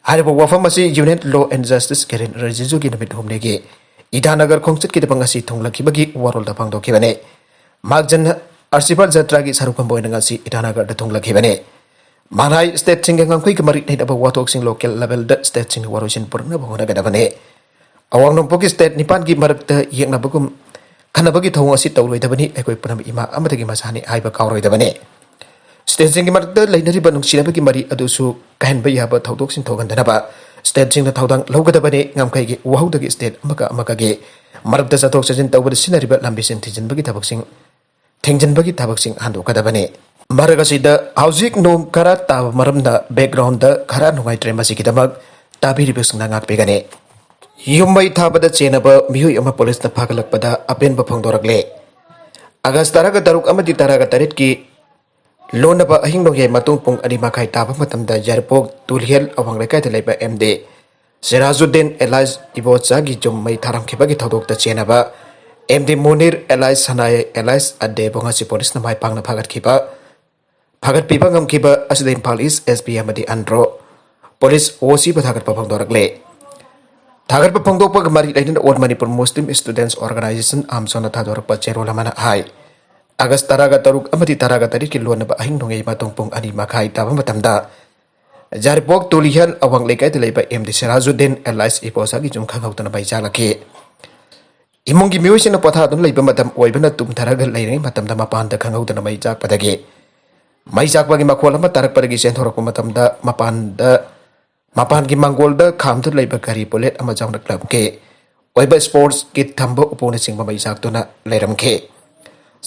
ꯍꯥꯏꯔꯤꯕ ꯋꯥꯐꯝ ꯑꯁꯤ Union Law and Justice ꯀꯤꯔꯦꯟ ꯔꯤꯖꯤꯖꯨꯒꯤ ꯅꯨꯃꯤꯠ ꯍꯨꯝꯅꯤꯒꯤ ꯏꯇꯥꯅꯒꯔ ꯈꯣꯡꯆꯠꯀꯤꯗꯃꯛ ꯉꯁꯤ ꯊꯨꯡꯂꯈꯤꯕꯒꯤ ꯋꯥꯔꯣꯜꯗ ꯐꯣꯡꯗꯣꯛꯈꯤꯕꯅꯤ꯫ ꯃꯍꯥꯛ ꯖꯟ ꯑꯔꯁꯤꯕꯥꯗ ꯖꯇ꯭ꯔꯥꯒꯤ ꯁꯔꯨꯛ ꯑꯃ ꯑꯣꯏꯅ ꯉꯁꯤ ꯏꯇꯥꯅꯒꯔꯗ ꯊꯨꯡꯂꯈꯤꯕꯅꯤ꯫ ꯃꯥꯅ ꯍꯥꯏ, stateꯁꯤꯡꯒ ꯉꯝꯈꯩꯒ ꯃꯔꯤ ꯂꯩꯅꯕ ꯋꯥꯊꯣꯛꯁꯤꯡ local levelꯗ stateꯁꯤꯡꯒꯤ ꯋꯥꯔꯣꯏꯁꯤꯟ ꯄꯨꯔꯛꯅꯕ ꯍꯣꯠꯅꯒꯗꯕꯅꯤ꯫ ꯑꯋꯥꯡ ꯅꯣꯡꯄꯣꯛꯀꯤ state ꯅꯤꯄꯥꯟꯒꯤ ꯃꯔꯛꯇ ꯌꯦꯛꯅꯕꯒꯨꯝ ꯈꯟꯅꯕꯒꯤ ꯊꯧꯑꯣꯡ ꯑꯁꯤ ꯇꯧꯔꯣꯏꯗꯕꯅꯤ꯫ ꯑꯩꯈꯣꯏ ꯄꯨꯝꯅꯃꯛ ꯏꯃꯥ ꯑꯃꯗꯒꯤ ꯃꯆꯥꯅꯤ ꯍꯥꯏꯕ ꯀꯥꯎꯔꯣꯏꯗꯕꯅꯤ꯫ Stateꯁꯤꯡꯒꯤ ꯃꯔꯛꯇ ꯂꯩꯅꯔꯤꯕ ꯅꯨꯡꯁꯤꯅꯕꯒꯤ ꯃꯔꯤ ꯑꯗꯨꯁꯨ ꯀꯥꯏꯍꯟꯕ ꯌꯥꯕ ꯊꯧꯗꯣꯛꯁꯤꯡ ꯊꯣꯛꯍꯟꯗꯅꯕ stateꯁꯤꯡꯅ ꯊꯧꯗꯥꯡ ꯂꯧꯒꯗꯕꯅꯤ꯫ ꯉꯝꯈꯩꯒꯤ ꯋꯥꯍꯧꯗꯒꯤ state ꯑꯃꯒ ꯑꯃꯒꯒꯤ ꯃꯔꯛꯇ ꯆꯠꯊꯣꯛ ꯆꯠꯁꯤꯟ ꯇꯧꯕꯗ ꯁꯤꯖꯤꯟꯅꯔꯤꯕ ꯂꯝꯕꯤꯁꯤꯡ ꯊꯤꯡꯖꯤꯟꯕꯒꯤ ꯊꯕꯛꯁꯤꯡ, ꯊꯤꯡꯖꯤꯟꯕꯒꯤ ꯊꯕꯛꯁꯤꯡ ꯍꯟꯗꯣꯛꯀꯗꯕꯅꯤ꯫ ꯃꯔꯛ ꯑꯁꯤꯗ ꯍꯧꯖꯤꯛ ꯅꯣꯡ ꯈꯔ ꯇꯥꯕ ꯃꯔꯝꯅ backgroundꯗ ꯈꯔ ꯅꯨꯡꯉꯥꯏꯇ꯭ꯔꯦ, ꯃꯁꯤꯒꯤꯗꯃꯛ ꯇꯥꯕꯤꯔꯤꯕꯁꯤꯡꯅ ꯉꯥꯛꯄꯤꯒꯅꯤ꯫ ꯌꯨꯝ ꯃꯩ ꯊꯥꯕꯗ ꯆꯦꯟꯅꯕ ꯃꯤꯑꯣꯏ ꯑꯃ ꯄꯨꯂꯤꯁꯅ ꯐꯥꯒꯠꯂꯛꯄꯗ ꯑꯄꯦꯟꯕ ꯐꯣꯡꯗꯣꯔꯛꯂꯦ꯫ ꯑꯥꯒꯁ ꯇꯔꯥꯒ ꯇꯔꯨꯛ ꯑꯃꯗꯤ ꯇꯔꯥꯒ ꯇꯔꯦꯠꯀꯤ ꯂꯣꯟꯅꯕ ꯑꯍꯤꯡ ꯅꯣꯡꯌꯥꯏ ꯃꯇꯨꯡ ꯄꯨꯡ ꯑꯅꯤ ꯃꯈꯥꯏ ꯇꯥꯕ ꯃꯇꯝꯗ ꯌꯥꯏꯔꯤꯄꯣꯛ ꯇꯨꯂꯤꯍꯦꯜ ꯑꯋꯥꯡ ꯂꯩꯀꯥꯏꯗ ꯂꯩꯕ ꯑꯦꯝ ꯗꯤ ꯁꯤꯔꯥꯖꯨꯗꯤꯟ ꯑꯦꯂꯥꯏꯁ ꯏꯕꯣꯆꯥꯒꯤ ꯌꯨꯝ ꯃꯩ ꯊꯥꯔꯝꯈꯤꯕꯒꯤ ꯊꯧꯗꯣꯛꯇ ꯆꯦꯟꯅꯕ ꯑꯦꯝ ꯗꯤ ꯃꯨꯅꯤꯔ ꯑꯦꯂꯥꯏꯁ ꯁꯅꯥꯌꯥꯏ ꯑꯦꯂꯥꯏꯁ ꯑꯗꯦꯕꯨ ꯉꯁꯤ ꯄꯨꯂꯤꯁꯅ ꯃꯥꯏ ꯄꯥꯛꯅ ꯐꯥꯒꯠꯈꯤꯕ, ꯐꯥꯒꯠꯄꯤꯕ ꯉꯝꯈꯤꯕ ꯑꯁꯤꯗ ꯏꯝꯐꯥꯜ ꯏꯁ ꯑꯦꯁ ꯄꯤ ꯑꯃꯗꯤ ꯑꯟꯗ꯭ꯔꯣ ꯄꯨꯂꯤꯁ ꯑꯣ ꯁꯤꯕꯨ ꯊꯥꯒꯠꯄ ꯐꯣꯡꯗꯣꯔꯛꯂꯦ꯫ ꯊꯥꯒꯠꯄ ꯐꯣꯡꯗꯣꯛꯄꯒ ꯃꯔꯤ ꯂꯩꯅꯅ All Manipur Muslim Students Organisation, ꯑꯥꯝꯁꯣꯅ ꯊꯥꯗꯣꯔꯛꯄ ꯆꯦꯔꯣꯜ ꯑꯃꯅ ꯍꯥꯏ, ꯑꯥꯒꯁ ꯇꯔꯥꯒ ꯇꯔꯨꯛ ꯑꯃꯗꯤ ꯇꯔꯥꯒ ꯇꯔꯦꯠꯀꯤ ꯂꯣꯟꯅꯕ ꯑꯍꯤꯡ ꯅꯣꯡꯌꯥꯏ ꯃꯇꯨꯡ ꯄꯨꯡ ꯑꯅꯤ ꯃꯈꯥꯏ ꯇꯥꯕ ꯃꯇꯝꯗ ꯖꯥꯔꯤꯄꯣꯛ ꯇꯨꯂꯤꯍꯟ ꯑꯋꯥꯡ ꯂꯩꯀꯥꯏꯗ ꯂꯩꯕ ꯑꯦꯝ ꯗꯤ ꯁꯤꯔꯥꯖꯨꯗꯤꯟ alias ꯏꯕꯣꯁꯥꯒꯤ ꯌꯨꯝ ꯈꯪꯍꯧꯗꯅ ꯃꯩ ꯆꯥꯛꯂꯛꯈꯤ꯫ ꯏꯃꯨꯡꯒꯤ ꯃꯤꯑꯣꯏꯁꯤꯡꯅ ꯄꯣꯊꯥꯗꯨꯅ ꯂꯩꯕ ꯃꯇꯝ ꯑꯣꯏꯕꯅ ꯇꯨꯝꯊꯔꯒ ꯂꯩꯔꯤꯉꯩ ꯃꯇꯝꯗ ꯃꯄꯥꯟꯗ ꯈꯪꯍꯧꯗꯅ ꯃꯩ ꯆꯥꯛꯄꯗꯒꯤ, ꯃꯩ ꯆꯥꯛꯄꯒꯤ ꯃꯈꯣꯜ ꯑꯃ ꯇꯥꯔꯛꯄꯗꯒꯤ ꯆꯦꯟꯊꯣꯔꯛꯄ ꯃꯇꯝꯗ ꯃꯄꯥꯟꯗ, ꯃꯄꯥꯟꯒꯤ ꯃꯥꯡꯒꯣꯜꯗ ꯈꯥꯝꯗꯨꯅ ꯂꯩꯕ ꯒꯥꯔꯤ ꯕꯨꯂꯦꯠ ꯑꯃ ꯌꯥꯎꯅ ꯀ꯭ꯂꯕꯀꯤ ꯑꯣꯏꯕ ꯁ꯭ꯄꯣꯔꯠꯁ ꯀꯤꯠ ꯊꯝꯕ ꯎꯄꯨꯅꯆꯤꯡꯕ ꯃꯩ ꯆꯥꯛꯇꯨꯅ ꯂꯩꯔꯝꯈꯤ꯫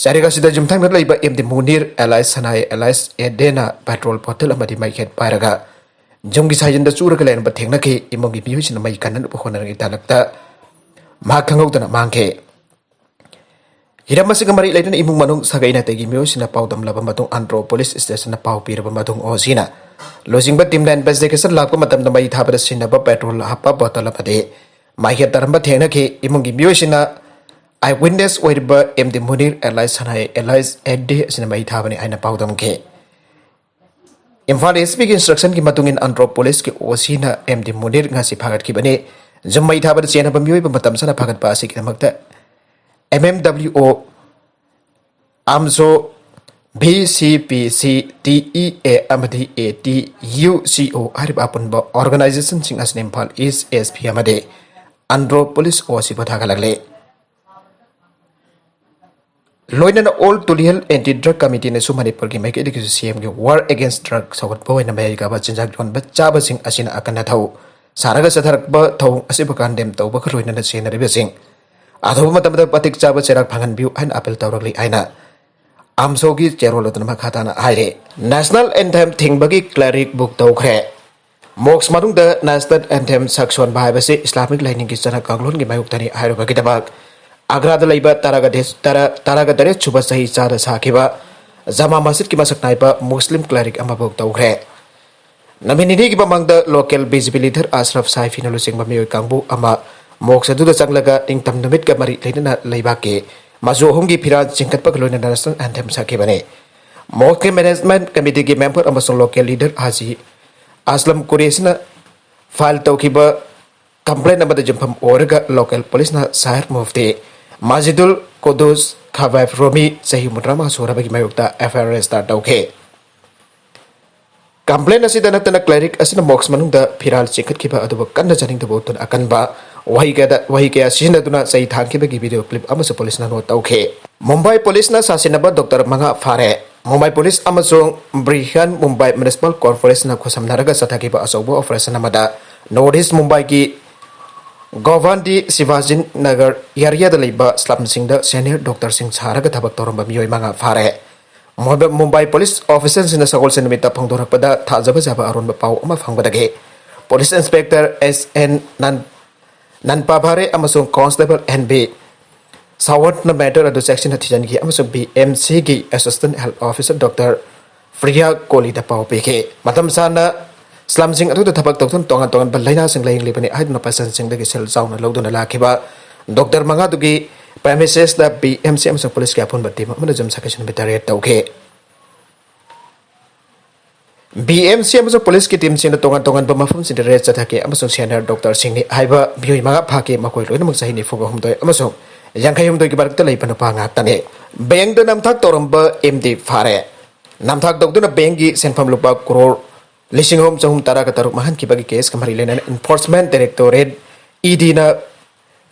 ꯆꯥꯔꯤꯛ ꯑꯁꯤꯗ ꯌꯨꯝꯊꯪꯅ ꯂꯩꯕ M D Munir alias Sanai alias Eden petrol ꯕꯣꯇꯜ ꯑꯃꯗꯤ ꯃꯩꯈꯦꯠ ꯄꯥꯏꯔꯒ ꯌꯨꯝꯒꯤ ꯁꯥꯏꯖꯤꯟꯗ ꯆꯨꯔꯒ ꯂꯩꯔꯝꯕ ꯊꯦꯡꯅꯈꯤ꯫ ꯏꯃꯨꯡꯒꯤ ꯃꯤꯑꯣꯏꯁꯤꯡꯅ ꯃꯩ ꯀꯟꯅꯅꯕ ꯍꯣꯠꯅꯔꯤꯉꯩ ꯇꯥꯂꯛꯇ ꯃꯍꯥꯛ ꯈꯪꯍꯧꯗꯅ ꯃꯥꯡꯈꯤ꯫ ꯍꯤꯔꯝ ꯑꯁꯤꯒ ꯃꯔꯤ ꯂꯩꯅꯅ ꯏꯃꯨꯡ ꯃꯅꯨꯡ ꯁꯥꯒꯩ ꯅꯥꯇꯩꯒꯤ ꯃꯤꯑꯣꯏꯁꯤꯡꯅ ꯄꯥꯎꯗꯝꯂꯕ ꯃꯇꯨꯡ ꯑꯟꯗ꯭ꯔꯣ ꯄꯨꯂꯤꯁ ꯁ꯭ꯇꯦꯁꯟꯗ ꯄꯥꯎ ꯄꯤꯔꯕ ꯃꯇꯨꯡ ꯑꯣ ꯁꯤꯅ ꯂꯨꯆꯤꯡꯕ ꯇꯤꯝꯅ ꯏꯟꯚꯦꯁꯇꯤꯒꯦꯁꯟ ꯂꯥꯛꯄ ꯃꯇꯝꯗ ꯃꯩ ꯊꯥꯕꯗ ꯁꯤꯖꯤꯟꯅꯕ ꯄꯦꯇ꯭ꯔꯣꯜ ꯍꯥꯞꯄ ꯕꯣꯇꯜ ꯑꯃꯗꯤ ꯃꯩꯈꯦꯠ ꯇꯥꯔꯝꯕ ꯊꯦꯡꯅꯈꯤ꯫ ꯏꯃꯨꯡꯒꯤ ꯃꯤꯑꯣꯏꯁꯤꯡꯅ ꯑꯥꯏ ꯋꯤꯠꯅꯦꯁ ꯑꯣꯏꯔꯤꯕ M D Munir alias Sanai alias ꯑꯦꯗꯦ ꯑꯁꯤꯅ ꯃꯩ ꯊꯥꯕꯅꯤ ꯍꯥꯏꯅ ꯄꯥꯎꯗꯝꯈꯤ꯫ ꯏꯝꯐꯥꯜ ꯑꯦꯁ ꯄꯤꯒꯤ ꯏꯟꯁꯇ꯭ꯔꯛꯁꯟꯒꯤ ꯃꯇꯨꯡ ꯏꯟꯅ ꯑꯟꯗ꯭ꯔꯣ ꯄꯨꯂꯤꯁꯀꯤ ꯑꯣ ꯁꯤꯅ ꯑꯦꯝ ꯗꯤ ꯃꯨꯅꯤꯔ ꯉꯁꯤ ꯐꯥꯒꯠꯈꯤꯕꯅꯤ꯫ ꯌꯨꯝ ꯃꯩ ꯊꯥꯕꯗ ꯆꯦꯟꯅꯕ ꯃꯤꯑꯣꯏꯕ ꯃꯇꯝ ꯆꯥꯅ ꯐꯥꯒꯠꯄ ꯑꯁꯤꯒꯤꯗꯃꯛꯇ ꯑꯦꯝ ꯑꯦꯝ ꯗꯕ꯭ꯂꯤꯎ ꯑꯣ, ꯑꯥꯝꯁꯣ, ꯚꯤ ꯁꯤ ꯄꯤ ꯁꯤ, ꯇꯤ ꯏ ꯑꯦ ꯑꯃꯗꯤ ꯑꯦ ꯇꯤ ꯌꯨ ꯁꯤ ꯑꯣ ꯍꯥꯏꯔꯤꯕ ꯑꯄꯨꯟꯕ ꯑꯣꯔꯒꯅꯥꯏꯖꯦꯁꯟꯁꯤꯡ ꯑꯁꯤꯅ ꯏꯝꯐꯥꯜ ꯏꯁ ꯑꯦꯁ ꯄꯤ ꯑꯃꯗꯤ ꯑꯟꯗ꯭ꯔꯣ ꯄꯨꯂꯤꯁ ꯑꯣ ꯁꯤꯕꯨ ꯊꯥꯒꯠꯂꯛꯂꯤ꯫ ꯂꯣꯏꯅꯅ ꯑꯣꯜ ꯇꯨꯂꯤꯍꯜ ꯑꯦꯟꯇꯤ ꯗ꯭ꯔꯒ ꯀꯃꯤꯇꯤꯅꯁꯨ ꯃꯅꯤꯄꯨꯔꯒꯤ ꯃꯥꯏꯀꯩꯗꯒꯤꯁꯨ ꯁꯤ ꯑꯦꯝꯒꯤ War Against Drug ꯁꯧꯒꯠꯄ ꯑꯣꯏꯅ ꯃꯌꯥꯏ ꯀꯥꯕ ꯆꯤꯟꯖꯥꯛ ꯌꯣꯟꯕ ꯆꯥꯕꯁꯤꯡ ꯑꯁꯤꯅ ꯑꯀꯟ ꯑꯊꯧ ꯁꯥꯔꯒ ꯆꯠꯊꯔꯛꯄ ꯊꯧꯑꯣꯡ ꯑꯁꯤꯕꯨ ꯀꯟꯗꯦꯝ ꯇꯧꯕꯒ ꯂꯣꯏꯅꯅ ꯆꯦꯟꯅꯔꯤꯕꯁꯤꯡ ꯑꯊꯨꯕ ꯃꯇꯝꯗ ꯃꯇꯤꯛ ꯆꯥꯕ ꯆꯩꯔꯥꯛ ꯐꯪꯍꯟꯕꯤꯌꯨ ꯍꯥꯏꯅ ꯑꯄꯤꯜ ꯇꯧꯔꯛꯂꯤ ꯍꯥꯏꯅ ꯑꯥꯝꯁꯣꯒꯤ ꯆꯦꯔꯣꯜ ꯑꯗꯨꯅ ꯃꯈꯥ ꯇꯥꯅ ꯍꯥꯏꯔꯤ꯫ ꯅꯦꯁꯅꯦꯜ ꯑꯦꯟꯊꯦꯝ ꯊꯤꯡꯕꯒꯤ ꯀ꯭ꯂꯦꯔꯤꯛ ꯕꯨꯛ ꯇꯧꯈ꯭ꯔꯦ꯫ ꯃꯣꯛꯁ ꯃꯅꯨꯡꯗ ꯅꯦꯁꯅꯦꯜ ꯑꯦꯟꯊꯦꯝ ꯁꯛꯁꯣꯟꯕ ꯍꯥꯏꯕꯁꯤ ꯏꯁꯂꯥꯃꯤꯛ ꯂꯥꯏꯅꯤꯡꯒꯤ ꯆꯠꯅ ꯀꯥꯡꯂꯣꯟꯒꯤ ꯃꯥꯌꯣꯛꯇꯅꯤ ꯍꯥꯏꯔꯨꯕꯒꯤꯗꯃꯛ ꯑꯒ꯭ꯔꯥꯗ ꯂꯩꯕ ꯇꯔꯥꯒ ꯇꯔꯥ-, ꯇꯔꯥꯒ ꯇꯔꯦꯠ ꯁꯨꯕ ꯆꯍꯤ ꯆꯥꯗ ꯁꯥꯈꯤꯕ ꯖꯃꯥ ꯃꯁꯖꯤꯗꯀꯤ ꯃꯁꯛ ꯅꯥꯏꯕ ꯃꯨꯁꯂꯤꯝ ꯀ꯭ꯂꯦꯔꯤꯛ ꯑꯃꯕꯨ ꯇꯧꯈ꯭ꯔꯦ꯫ ꯅꯨꯃꯤꯠ ꯅꯤꯅꯤꯒꯤ ꯃꯃꯥꯡꯗ ꯂꯣꯀꯦꯜ ꯕꯤ ꯖꯦ ꯄꯤ ꯂꯤꯗꯔ ꯑꯁꯔꯐ ꯁꯥꯏꯐꯤꯅ ꯂꯨꯆꯤꯡꯕ ꯃꯤꯑꯣꯏ ꯀꯥꯡꯕꯨ ꯑꯃ ꯃꯣꯛꯁ ꯑꯗꯨꯗ ꯆꯪꯂꯒ ꯅꯤꯡꯊꯝ ꯅꯨꯃꯤꯠꯀ ꯃꯔꯤ ꯂꯩꯅꯅ ꯂꯩꯕꯥꯛꯀꯤ ꯃꯆꯨ ꯑꯍꯨꯝꯒꯤ ꯐꯤꯔꯥꯜ ꯆꯤꯡꯈꯠꯄꯒ ꯂꯣꯏꯅꯅ ꯅꯦꯁꯅꯦꯜ ꯑꯦꯟꯊꯦꯝ ꯁꯛꯈꯤꯕꯅꯤ꯫ ꯃꯣꯛꯁꯀꯤ ꯃꯦꯅꯦꯖꯃꯦꯟꯠ ꯀꯃꯤꯇꯤꯒꯤ ꯃꯦꯝꯕꯔ ꯑꯃꯁꯨꯡ ꯂꯣꯀꯦꯜ ꯂꯤꯗꯔ ꯍꯥꯖꯤ ꯑꯁꯂꯝ ꯀꯨꯔꯦꯁꯤꯅ ꯐꯥꯏꯜ ꯇꯧꯈꯤꯕ ꯀꯝꯄ꯭ꯂꯦꯟ ꯑꯃꯗ ꯌꯨꯝꯐꯝ ꯑꯣꯏꯔꯒ ꯂꯣꯀꯦꯜ ꯄꯨꯂꯤꯁꯅ ꯁꯥꯍꯔ ꯃꯨꯐꯇꯤ ꯃꯥꯖꯤꯗꯨꯜ ꯀꯨꯗꯨꯁ ꯈꯕꯥꯏꯕ ꯔꯣꯃꯤ, ꯆꯍꯤ ꯍꯨꯝꯐꯨꯇꯔꯥꯃꯉꯥ ꯁꯨꯔꯕꯒꯤ ꯃꯥꯌꯣꯛꯇ ꯑꯦꯐ ꯑꯥꯏ ꯑꯥꯔ ꯔꯦꯖꯤꯁꯇꯥꯔ ꯇꯧꯈꯤ꯫ ꯀꯝꯄ꯭ꯂꯦꯟ ꯑꯁꯤꯗ ꯅꯠꯇꯅ ꯀ꯭ꯂꯦꯔꯤꯛ ꯑꯁꯤꯅ ꯃꯣꯛꯁ ꯃꯅꯨꯡꯗ ꯐꯤꯔꯥꯜ ꯆꯤꯡꯈꯠꯈꯤꯕ ꯑꯗꯨꯕꯨ ꯀꯟꯅ ꯆꯥꯅꯤꯡꯗꯕ ꯎꯠꯇꯨꯅ ꯑꯀꯟꯕ ꯋꯥꯍꯩ ꯀꯌꯥꯗ, ꯋꯥꯍꯩ ꯀꯌꯥ ꯁꯤꯖꯤꯟꯅꯗꯨꯅ ꯆꯩ ꯊꯥꯡꯈꯤꯕꯒꯤ ꯚꯤꯗꯤꯑꯣ ꯀ꯭ꯂꯤꯞ ꯑꯃꯁꯨ ꯄꯨꯂꯤꯁꯅ ꯅꯣꯠ ꯇꯧꯈꯤ꯫ ꯃꯨꯝꯕꯥꯏ ꯄꯨꯂꯤꯁꯅ ꯁꯥꯁꯤꯟꯅꯕ ꯗꯣꯛꯇꯔ ꯃꯉꯥ ꯐꯥꯔꯦ꯫ ꯃꯨꯝꯕꯥꯏ ꯄꯨꯂꯤꯁ ꯑꯃꯁꯨꯡ ꯕ꯭ꯔꯤꯍꯟ ꯃꯨꯝꯕꯥꯏ ꯃ꯭ꯌꯨꯅꯤꯁꯤꯄꯥꯜ ꯀꯣꯔꯄꯣꯔꯦꯁꯟꯅ ꯈꯨꯠꯁꯝꯅꯔꯒ ꯆꯠꯊꯈꯤꯕ ꯑꯆꯧꯕ ꯑꯣꯄꯔꯦꯁꯟ ꯑꯃꯗ ꯅꯣꯔꯠ ꯏꯁ ꯃꯨꯝꯕꯥꯏꯒꯤ ꯒꯣꯚꯥꯟꯗꯤ ꯁꯤꯚꯥꯖꯤ ꯅꯒꯔ ꯑꯦꯔꯤꯌꯥꯗ ꯂꯩꯕ ꯁ꯭ꯂꯝꯁꯤꯡꯗ ꯁꯦꯅꯤꯌꯔ ꯗꯣꯛꯇꯔꯁꯤꯡ ꯁꯥꯔꯒ ꯊꯕꯛ ꯇꯧꯔꯝꯕ ꯃꯤꯑꯣꯏ ꯃꯉꯥ ꯐꯥꯔꯦ꯫ ꯃꯨꯝꯕꯥꯏ ꯄꯨꯂꯤꯁ ꯑꯣꯐꯤꯁꯔꯁꯤꯡꯅ ꯁꯒꯣꯜꯁꯦꯟ ꯅꯨꯃꯤꯠꯇ ꯐꯣꯡꯗꯣꯔꯛꯄꯗ ꯊꯥꯖꯕ ꯌꯥꯕ ꯑꯔꯣꯟꯕ ꯄꯥꯎ ꯑꯃ ꯐꯪꯕꯗꯒꯤ ꯄꯨꯂꯤꯁ ꯏꯟꯁꯄꯦꯛꯇꯔ ꯑꯦꯁ ꯑꯦꯟ ꯅꯟ-, ꯅꯟꯄꯥꯚꯥꯔꯦ ꯑꯃꯁꯨꯡ ꯀꯣꯟꯁꯇꯦꯕꯜ ꯑꯦꯟ ꯕꯤ ꯁꯥꯋꯟꯠꯅ ꯃꯦꯇꯔ ꯑꯗꯨ ꯆꯦꯛꯁꯤꯟꯅ ꯊꯤꯖꯤꯟꯈꯤ ꯑꯃꯁꯨꯡ ꯕꯤ ꯑꯦꯝ ꯁꯤꯒꯤ ꯑꯦꯁꯤꯁꯇꯦꯟꯠ ꯍꯦꯜꯊ ꯑꯣꯐꯤꯁꯔ ꯗꯣꯛꯇꯔ ꯐ꯭ꯔꯤꯌꯥ ꯀꯣꯂꯤꯗ ꯄꯥꯎ ꯄꯤꯈꯤ꯫ ꯃꯇꯝ ꯆꯥꯅ ꯁ꯭ꯂꯝꯁꯤꯡ ꯑꯗꯨꯗ ꯊꯕꯛ ꯇꯧꯗꯨꯅ ꯇꯣꯉꯥꯟ ꯇꯣꯉꯥꯟꯕ ꯂꯥꯏꯅꯥꯁꯤꯡ ꯂꯥꯌꯦꯡꯂꯤꯕꯅꯤ ꯍꯥꯏꯗꯨꯅ ꯄꯦꯁꯦꯟꯠꯁꯤꯡꯗꯒꯤ ꯁꯦꯜ ꯆꯥꯎꯅ ꯂꯧꯗꯨꯅ ꯂꯥꯛꯈꯤꯕ ꯗꯣꯛꯇꯔ ꯃꯉꯥꯗꯨꯒꯤ ꯄ꯭ꯔꯦꯃꯤꯁꯦꯁꯇ ꯕꯤ ꯑꯦꯝ ꯁꯤ ꯑꯃꯁꯨꯡ ꯄꯨꯂꯤꯁꯀꯤ ꯑꯄꯨꯟꯕ ꯇꯤꯝ ꯑꯃꯅ ꯌꯨꯝ ꯁꯥꯀꯩꯁꯤꯟꯅꯕꯗ ꯔꯦꯗ ꯇꯧꯈꯤ꯫ ꯕꯤ ꯑꯦꯝ ꯁꯤ ꯑꯃꯁꯨꯡ ꯄꯨꯂꯤꯁꯀꯤ ꯇꯤꯝꯁꯤꯡꯅ ꯇꯣꯉꯥꯟ ꯇꯣꯉꯥꯟꯕ ꯃꯐꯝꯁꯤꯡꯗ ꯔꯦꯗ ꯆꯠꯊꯈꯤ ꯑꯃꯁꯨꯡ ꯁꯦꯅꯤꯌꯔ ꯗꯣꯛꯇꯔꯁꯤꯡꯅꯤ ꯍꯥꯏꯕ ꯃꯤꯑꯣꯏ ꯃꯉꯥ ꯐꯥꯈꯤ꯫ ꯃꯈꯣꯏ ꯂꯣꯏꯅꯃꯛ ꯆꯍꯤ ꯅꯤꯐꯨꯒ ꯍꯨꯝꯗꯣꯏ ꯑꯃꯁꯨꯡ ꯌꯥꯡꯈꯩ ꯍꯨꯝꯗꯣꯏꯒꯤ ꯃꯔꯛꯇ ꯂꯩꯕ ꯅꯨꯄꯥ ꯉꯥꯛꯇꯅꯤ꯫ ꯕꯦꯡꯛꯇ ꯅꯝꯊꯥꯛ ꯇꯧꯔꯝꯕ ꯑꯦꯝ ꯗꯤ ꯐꯥꯔꯦ꯫ ꯅꯝꯊꯥꯛ ꯇꯧꯗꯨꯅ ꯕꯦꯡꯛꯀꯤ ꯁꯦꯟꯐꯝ ꯂꯨꯄꯥ ꯀ꯭ꯔꯣꯔ ꯂꯤꯁꯤꯡ ꯑꯍꯨꯝ ꯆꯍꯨꯝ ꯇꯔꯥꯒ ꯇꯔꯨꯛ ꯃꯥꯡꯍꯟꯈꯤꯕꯒꯤ ꯀꯦꯁꯀ ꯃꯔꯤ ꯂꯩꯅꯅ ꯏꯟꯐꯣꯔꯁꯃꯦꯟꯠ ꯗꯥꯏꯔꯦꯛꯇꯣꯔꯦꯠ, ꯏ ꯗꯤꯅ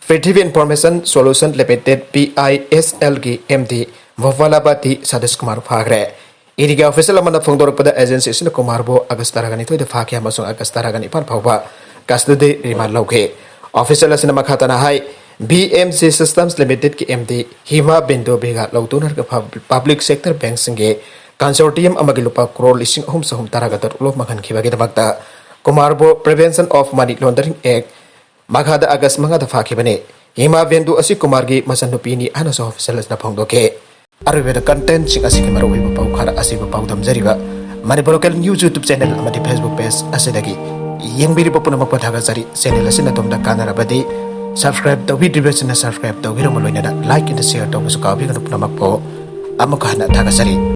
Prithvi information solution limited, P I S ꯑꯦꯜꯒꯤ ꯑꯦꯝ ꯗꯤ ꯚꯣꯚꯥꯂꯥꯕꯥꯇꯤ ꯁꯇꯤꯁ ꯀꯨꯃꯥꯔ ꯐꯥꯈ꯭ꯔꯦ꯫ ꯏ ꯗꯤꯒꯤ ꯑꯣꯐꯤꯁꯤꯌꯦꯜ ꯑꯃꯅ ꯐꯣꯡꯗꯣꯔꯛꯄꯗ ꯑꯦꯖꯦꯟꯁꯤ ꯑꯁꯤꯅ ꯀꯨꯃꯥꯔꯕꯨ ꯑꯥꯒꯁ ꯇꯔꯥꯒ ꯅꯤꯊꯣꯏꯗ ꯐꯥꯈꯤ ꯑꯃꯁꯨꯡ ꯑꯥꯒꯁ ꯇꯔꯥꯒ ꯅꯤꯄꯥꯟ ꯐꯥꯎꯕ ꯀꯁꯇꯗꯤ ꯔꯤꯃꯥꯟ ꯂꯧꯈꯤ꯫ ꯑꯣꯐꯤꯁꯤꯌꯦꯜ ꯑꯁꯤꯅ ꯃꯈꯥ ꯇꯥꯅ ꯍꯥꯏ, B M C ꯁꯤꯁꯇꯝꯁ ꯂꯤꯃꯤꯇꯦꯗꯀꯤ M D Hima Bindu ꯕꯤꯒꯥ ꯂꯧꯗꯨꯅ ꯄꯕ꯭ꯂꯤꯛ ꯁꯦꯛꯇꯔ ꯕꯦꯡꯛꯁꯤꯡꯒꯤ ꯀꯟꯁꯣꯔꯇꯤꯌꯝ ꯑꯃꯒꯤ ꯂꯨꯄꯥ ꯀ꯭ꯔꯣꯔ ꯂꯤꯁꯤꯡ ꯑꯍꯨꯝ ꯆꯍꯨꯝ ꯇꯔꯥꯒ ꯇꯔꯨꯛ ꯂꯣꯞ ꯃꯥꯡꯍꯟꯈꯤꯕꯒꯤꯗꯃꯛꯇ ꯀꯨꯃꯥꯔꯕꯨ Prevention of Money Laundering Act ꯃꯈꯥꯗ ꯑꯥꯒꯁ ꯃꯉꯥꯗ ꯐꯥꯈꯤꯕꯅꯤ꯫ ꯍꯤꯃꯥ ꯕꯤꯟꯗꯨ ꯑꯁꯤ ꯀꯨꯃꯥꯔꯒꯤ ꯃꯆꯟꯅꯨꯄꯤꯅꯤ ꯍꯥꯏꯅꯁꯨ ꯑꯣꯐꯤꯁꯤꯌꯦꯜ ꯑꯁꯤꯅ ꯐꯣꯡꯗꯣꯛꯈꯤ꯫ ꯑꯔꯣꯏꯕꯗ ꯀꯟꯇꯦꯟꯠꯁꯤꯡ ꯑꯁꯤꯒꯤ ꯃꯔꯨꯑꯣꯏꯕ ꯄꯥꯎ ꯈꯔ ꯑꯁꯤꯕꯨ ꯄꯥꯎꯗꯝꯖꯔꯤꯕ Manipur local news YouTube channel ꯑꯃꯗꯤ Facebook ꯄꯦꯖ ꯑꯁꯤꯗꯒꯤ ꯌꯦꯡꯕꯤꯔꯤꯕ ꯄꯨꯝꯅꯃꯛꯄꯨ ꯊꯥꯒꯠꯆꯔꯤ꯫ ꯆꯦꯅꯦꯜ ꯑꯁꯤꯅ ꯑꯗꯣꯝꯗ ꯀꯥꯟꯅꯔꯕꯗꯤ ꯁꯕꯁꯀ꯭ꯔꯥꯏꯕ ꯇꯧꯕꯤꯗ꯭ꯔꯤꯕꯁꯤꯡꯅ ꯁꯕꯁꯀ꯭ꯔꯥꯏꯕ ꯇꯧꯕꯤꯔꯝꯕ ꯂꯣꯏꯅꯅ ꯂꯥꯏꯛ ꯑꯃꯗꯤ ꯁꯤꯌꯔ ꯇꯧꯕꯁꯨ ꯀꯥꯎꯕꯤꯒꯅꯨ꯫ ꯄꯨꯝꯅꯃꯛꯄꯨ ꯑꯃꯨꯛꯀ ꯍꯟꯅ ꯊꯥꯒꯠꯆꯔꯤ꯫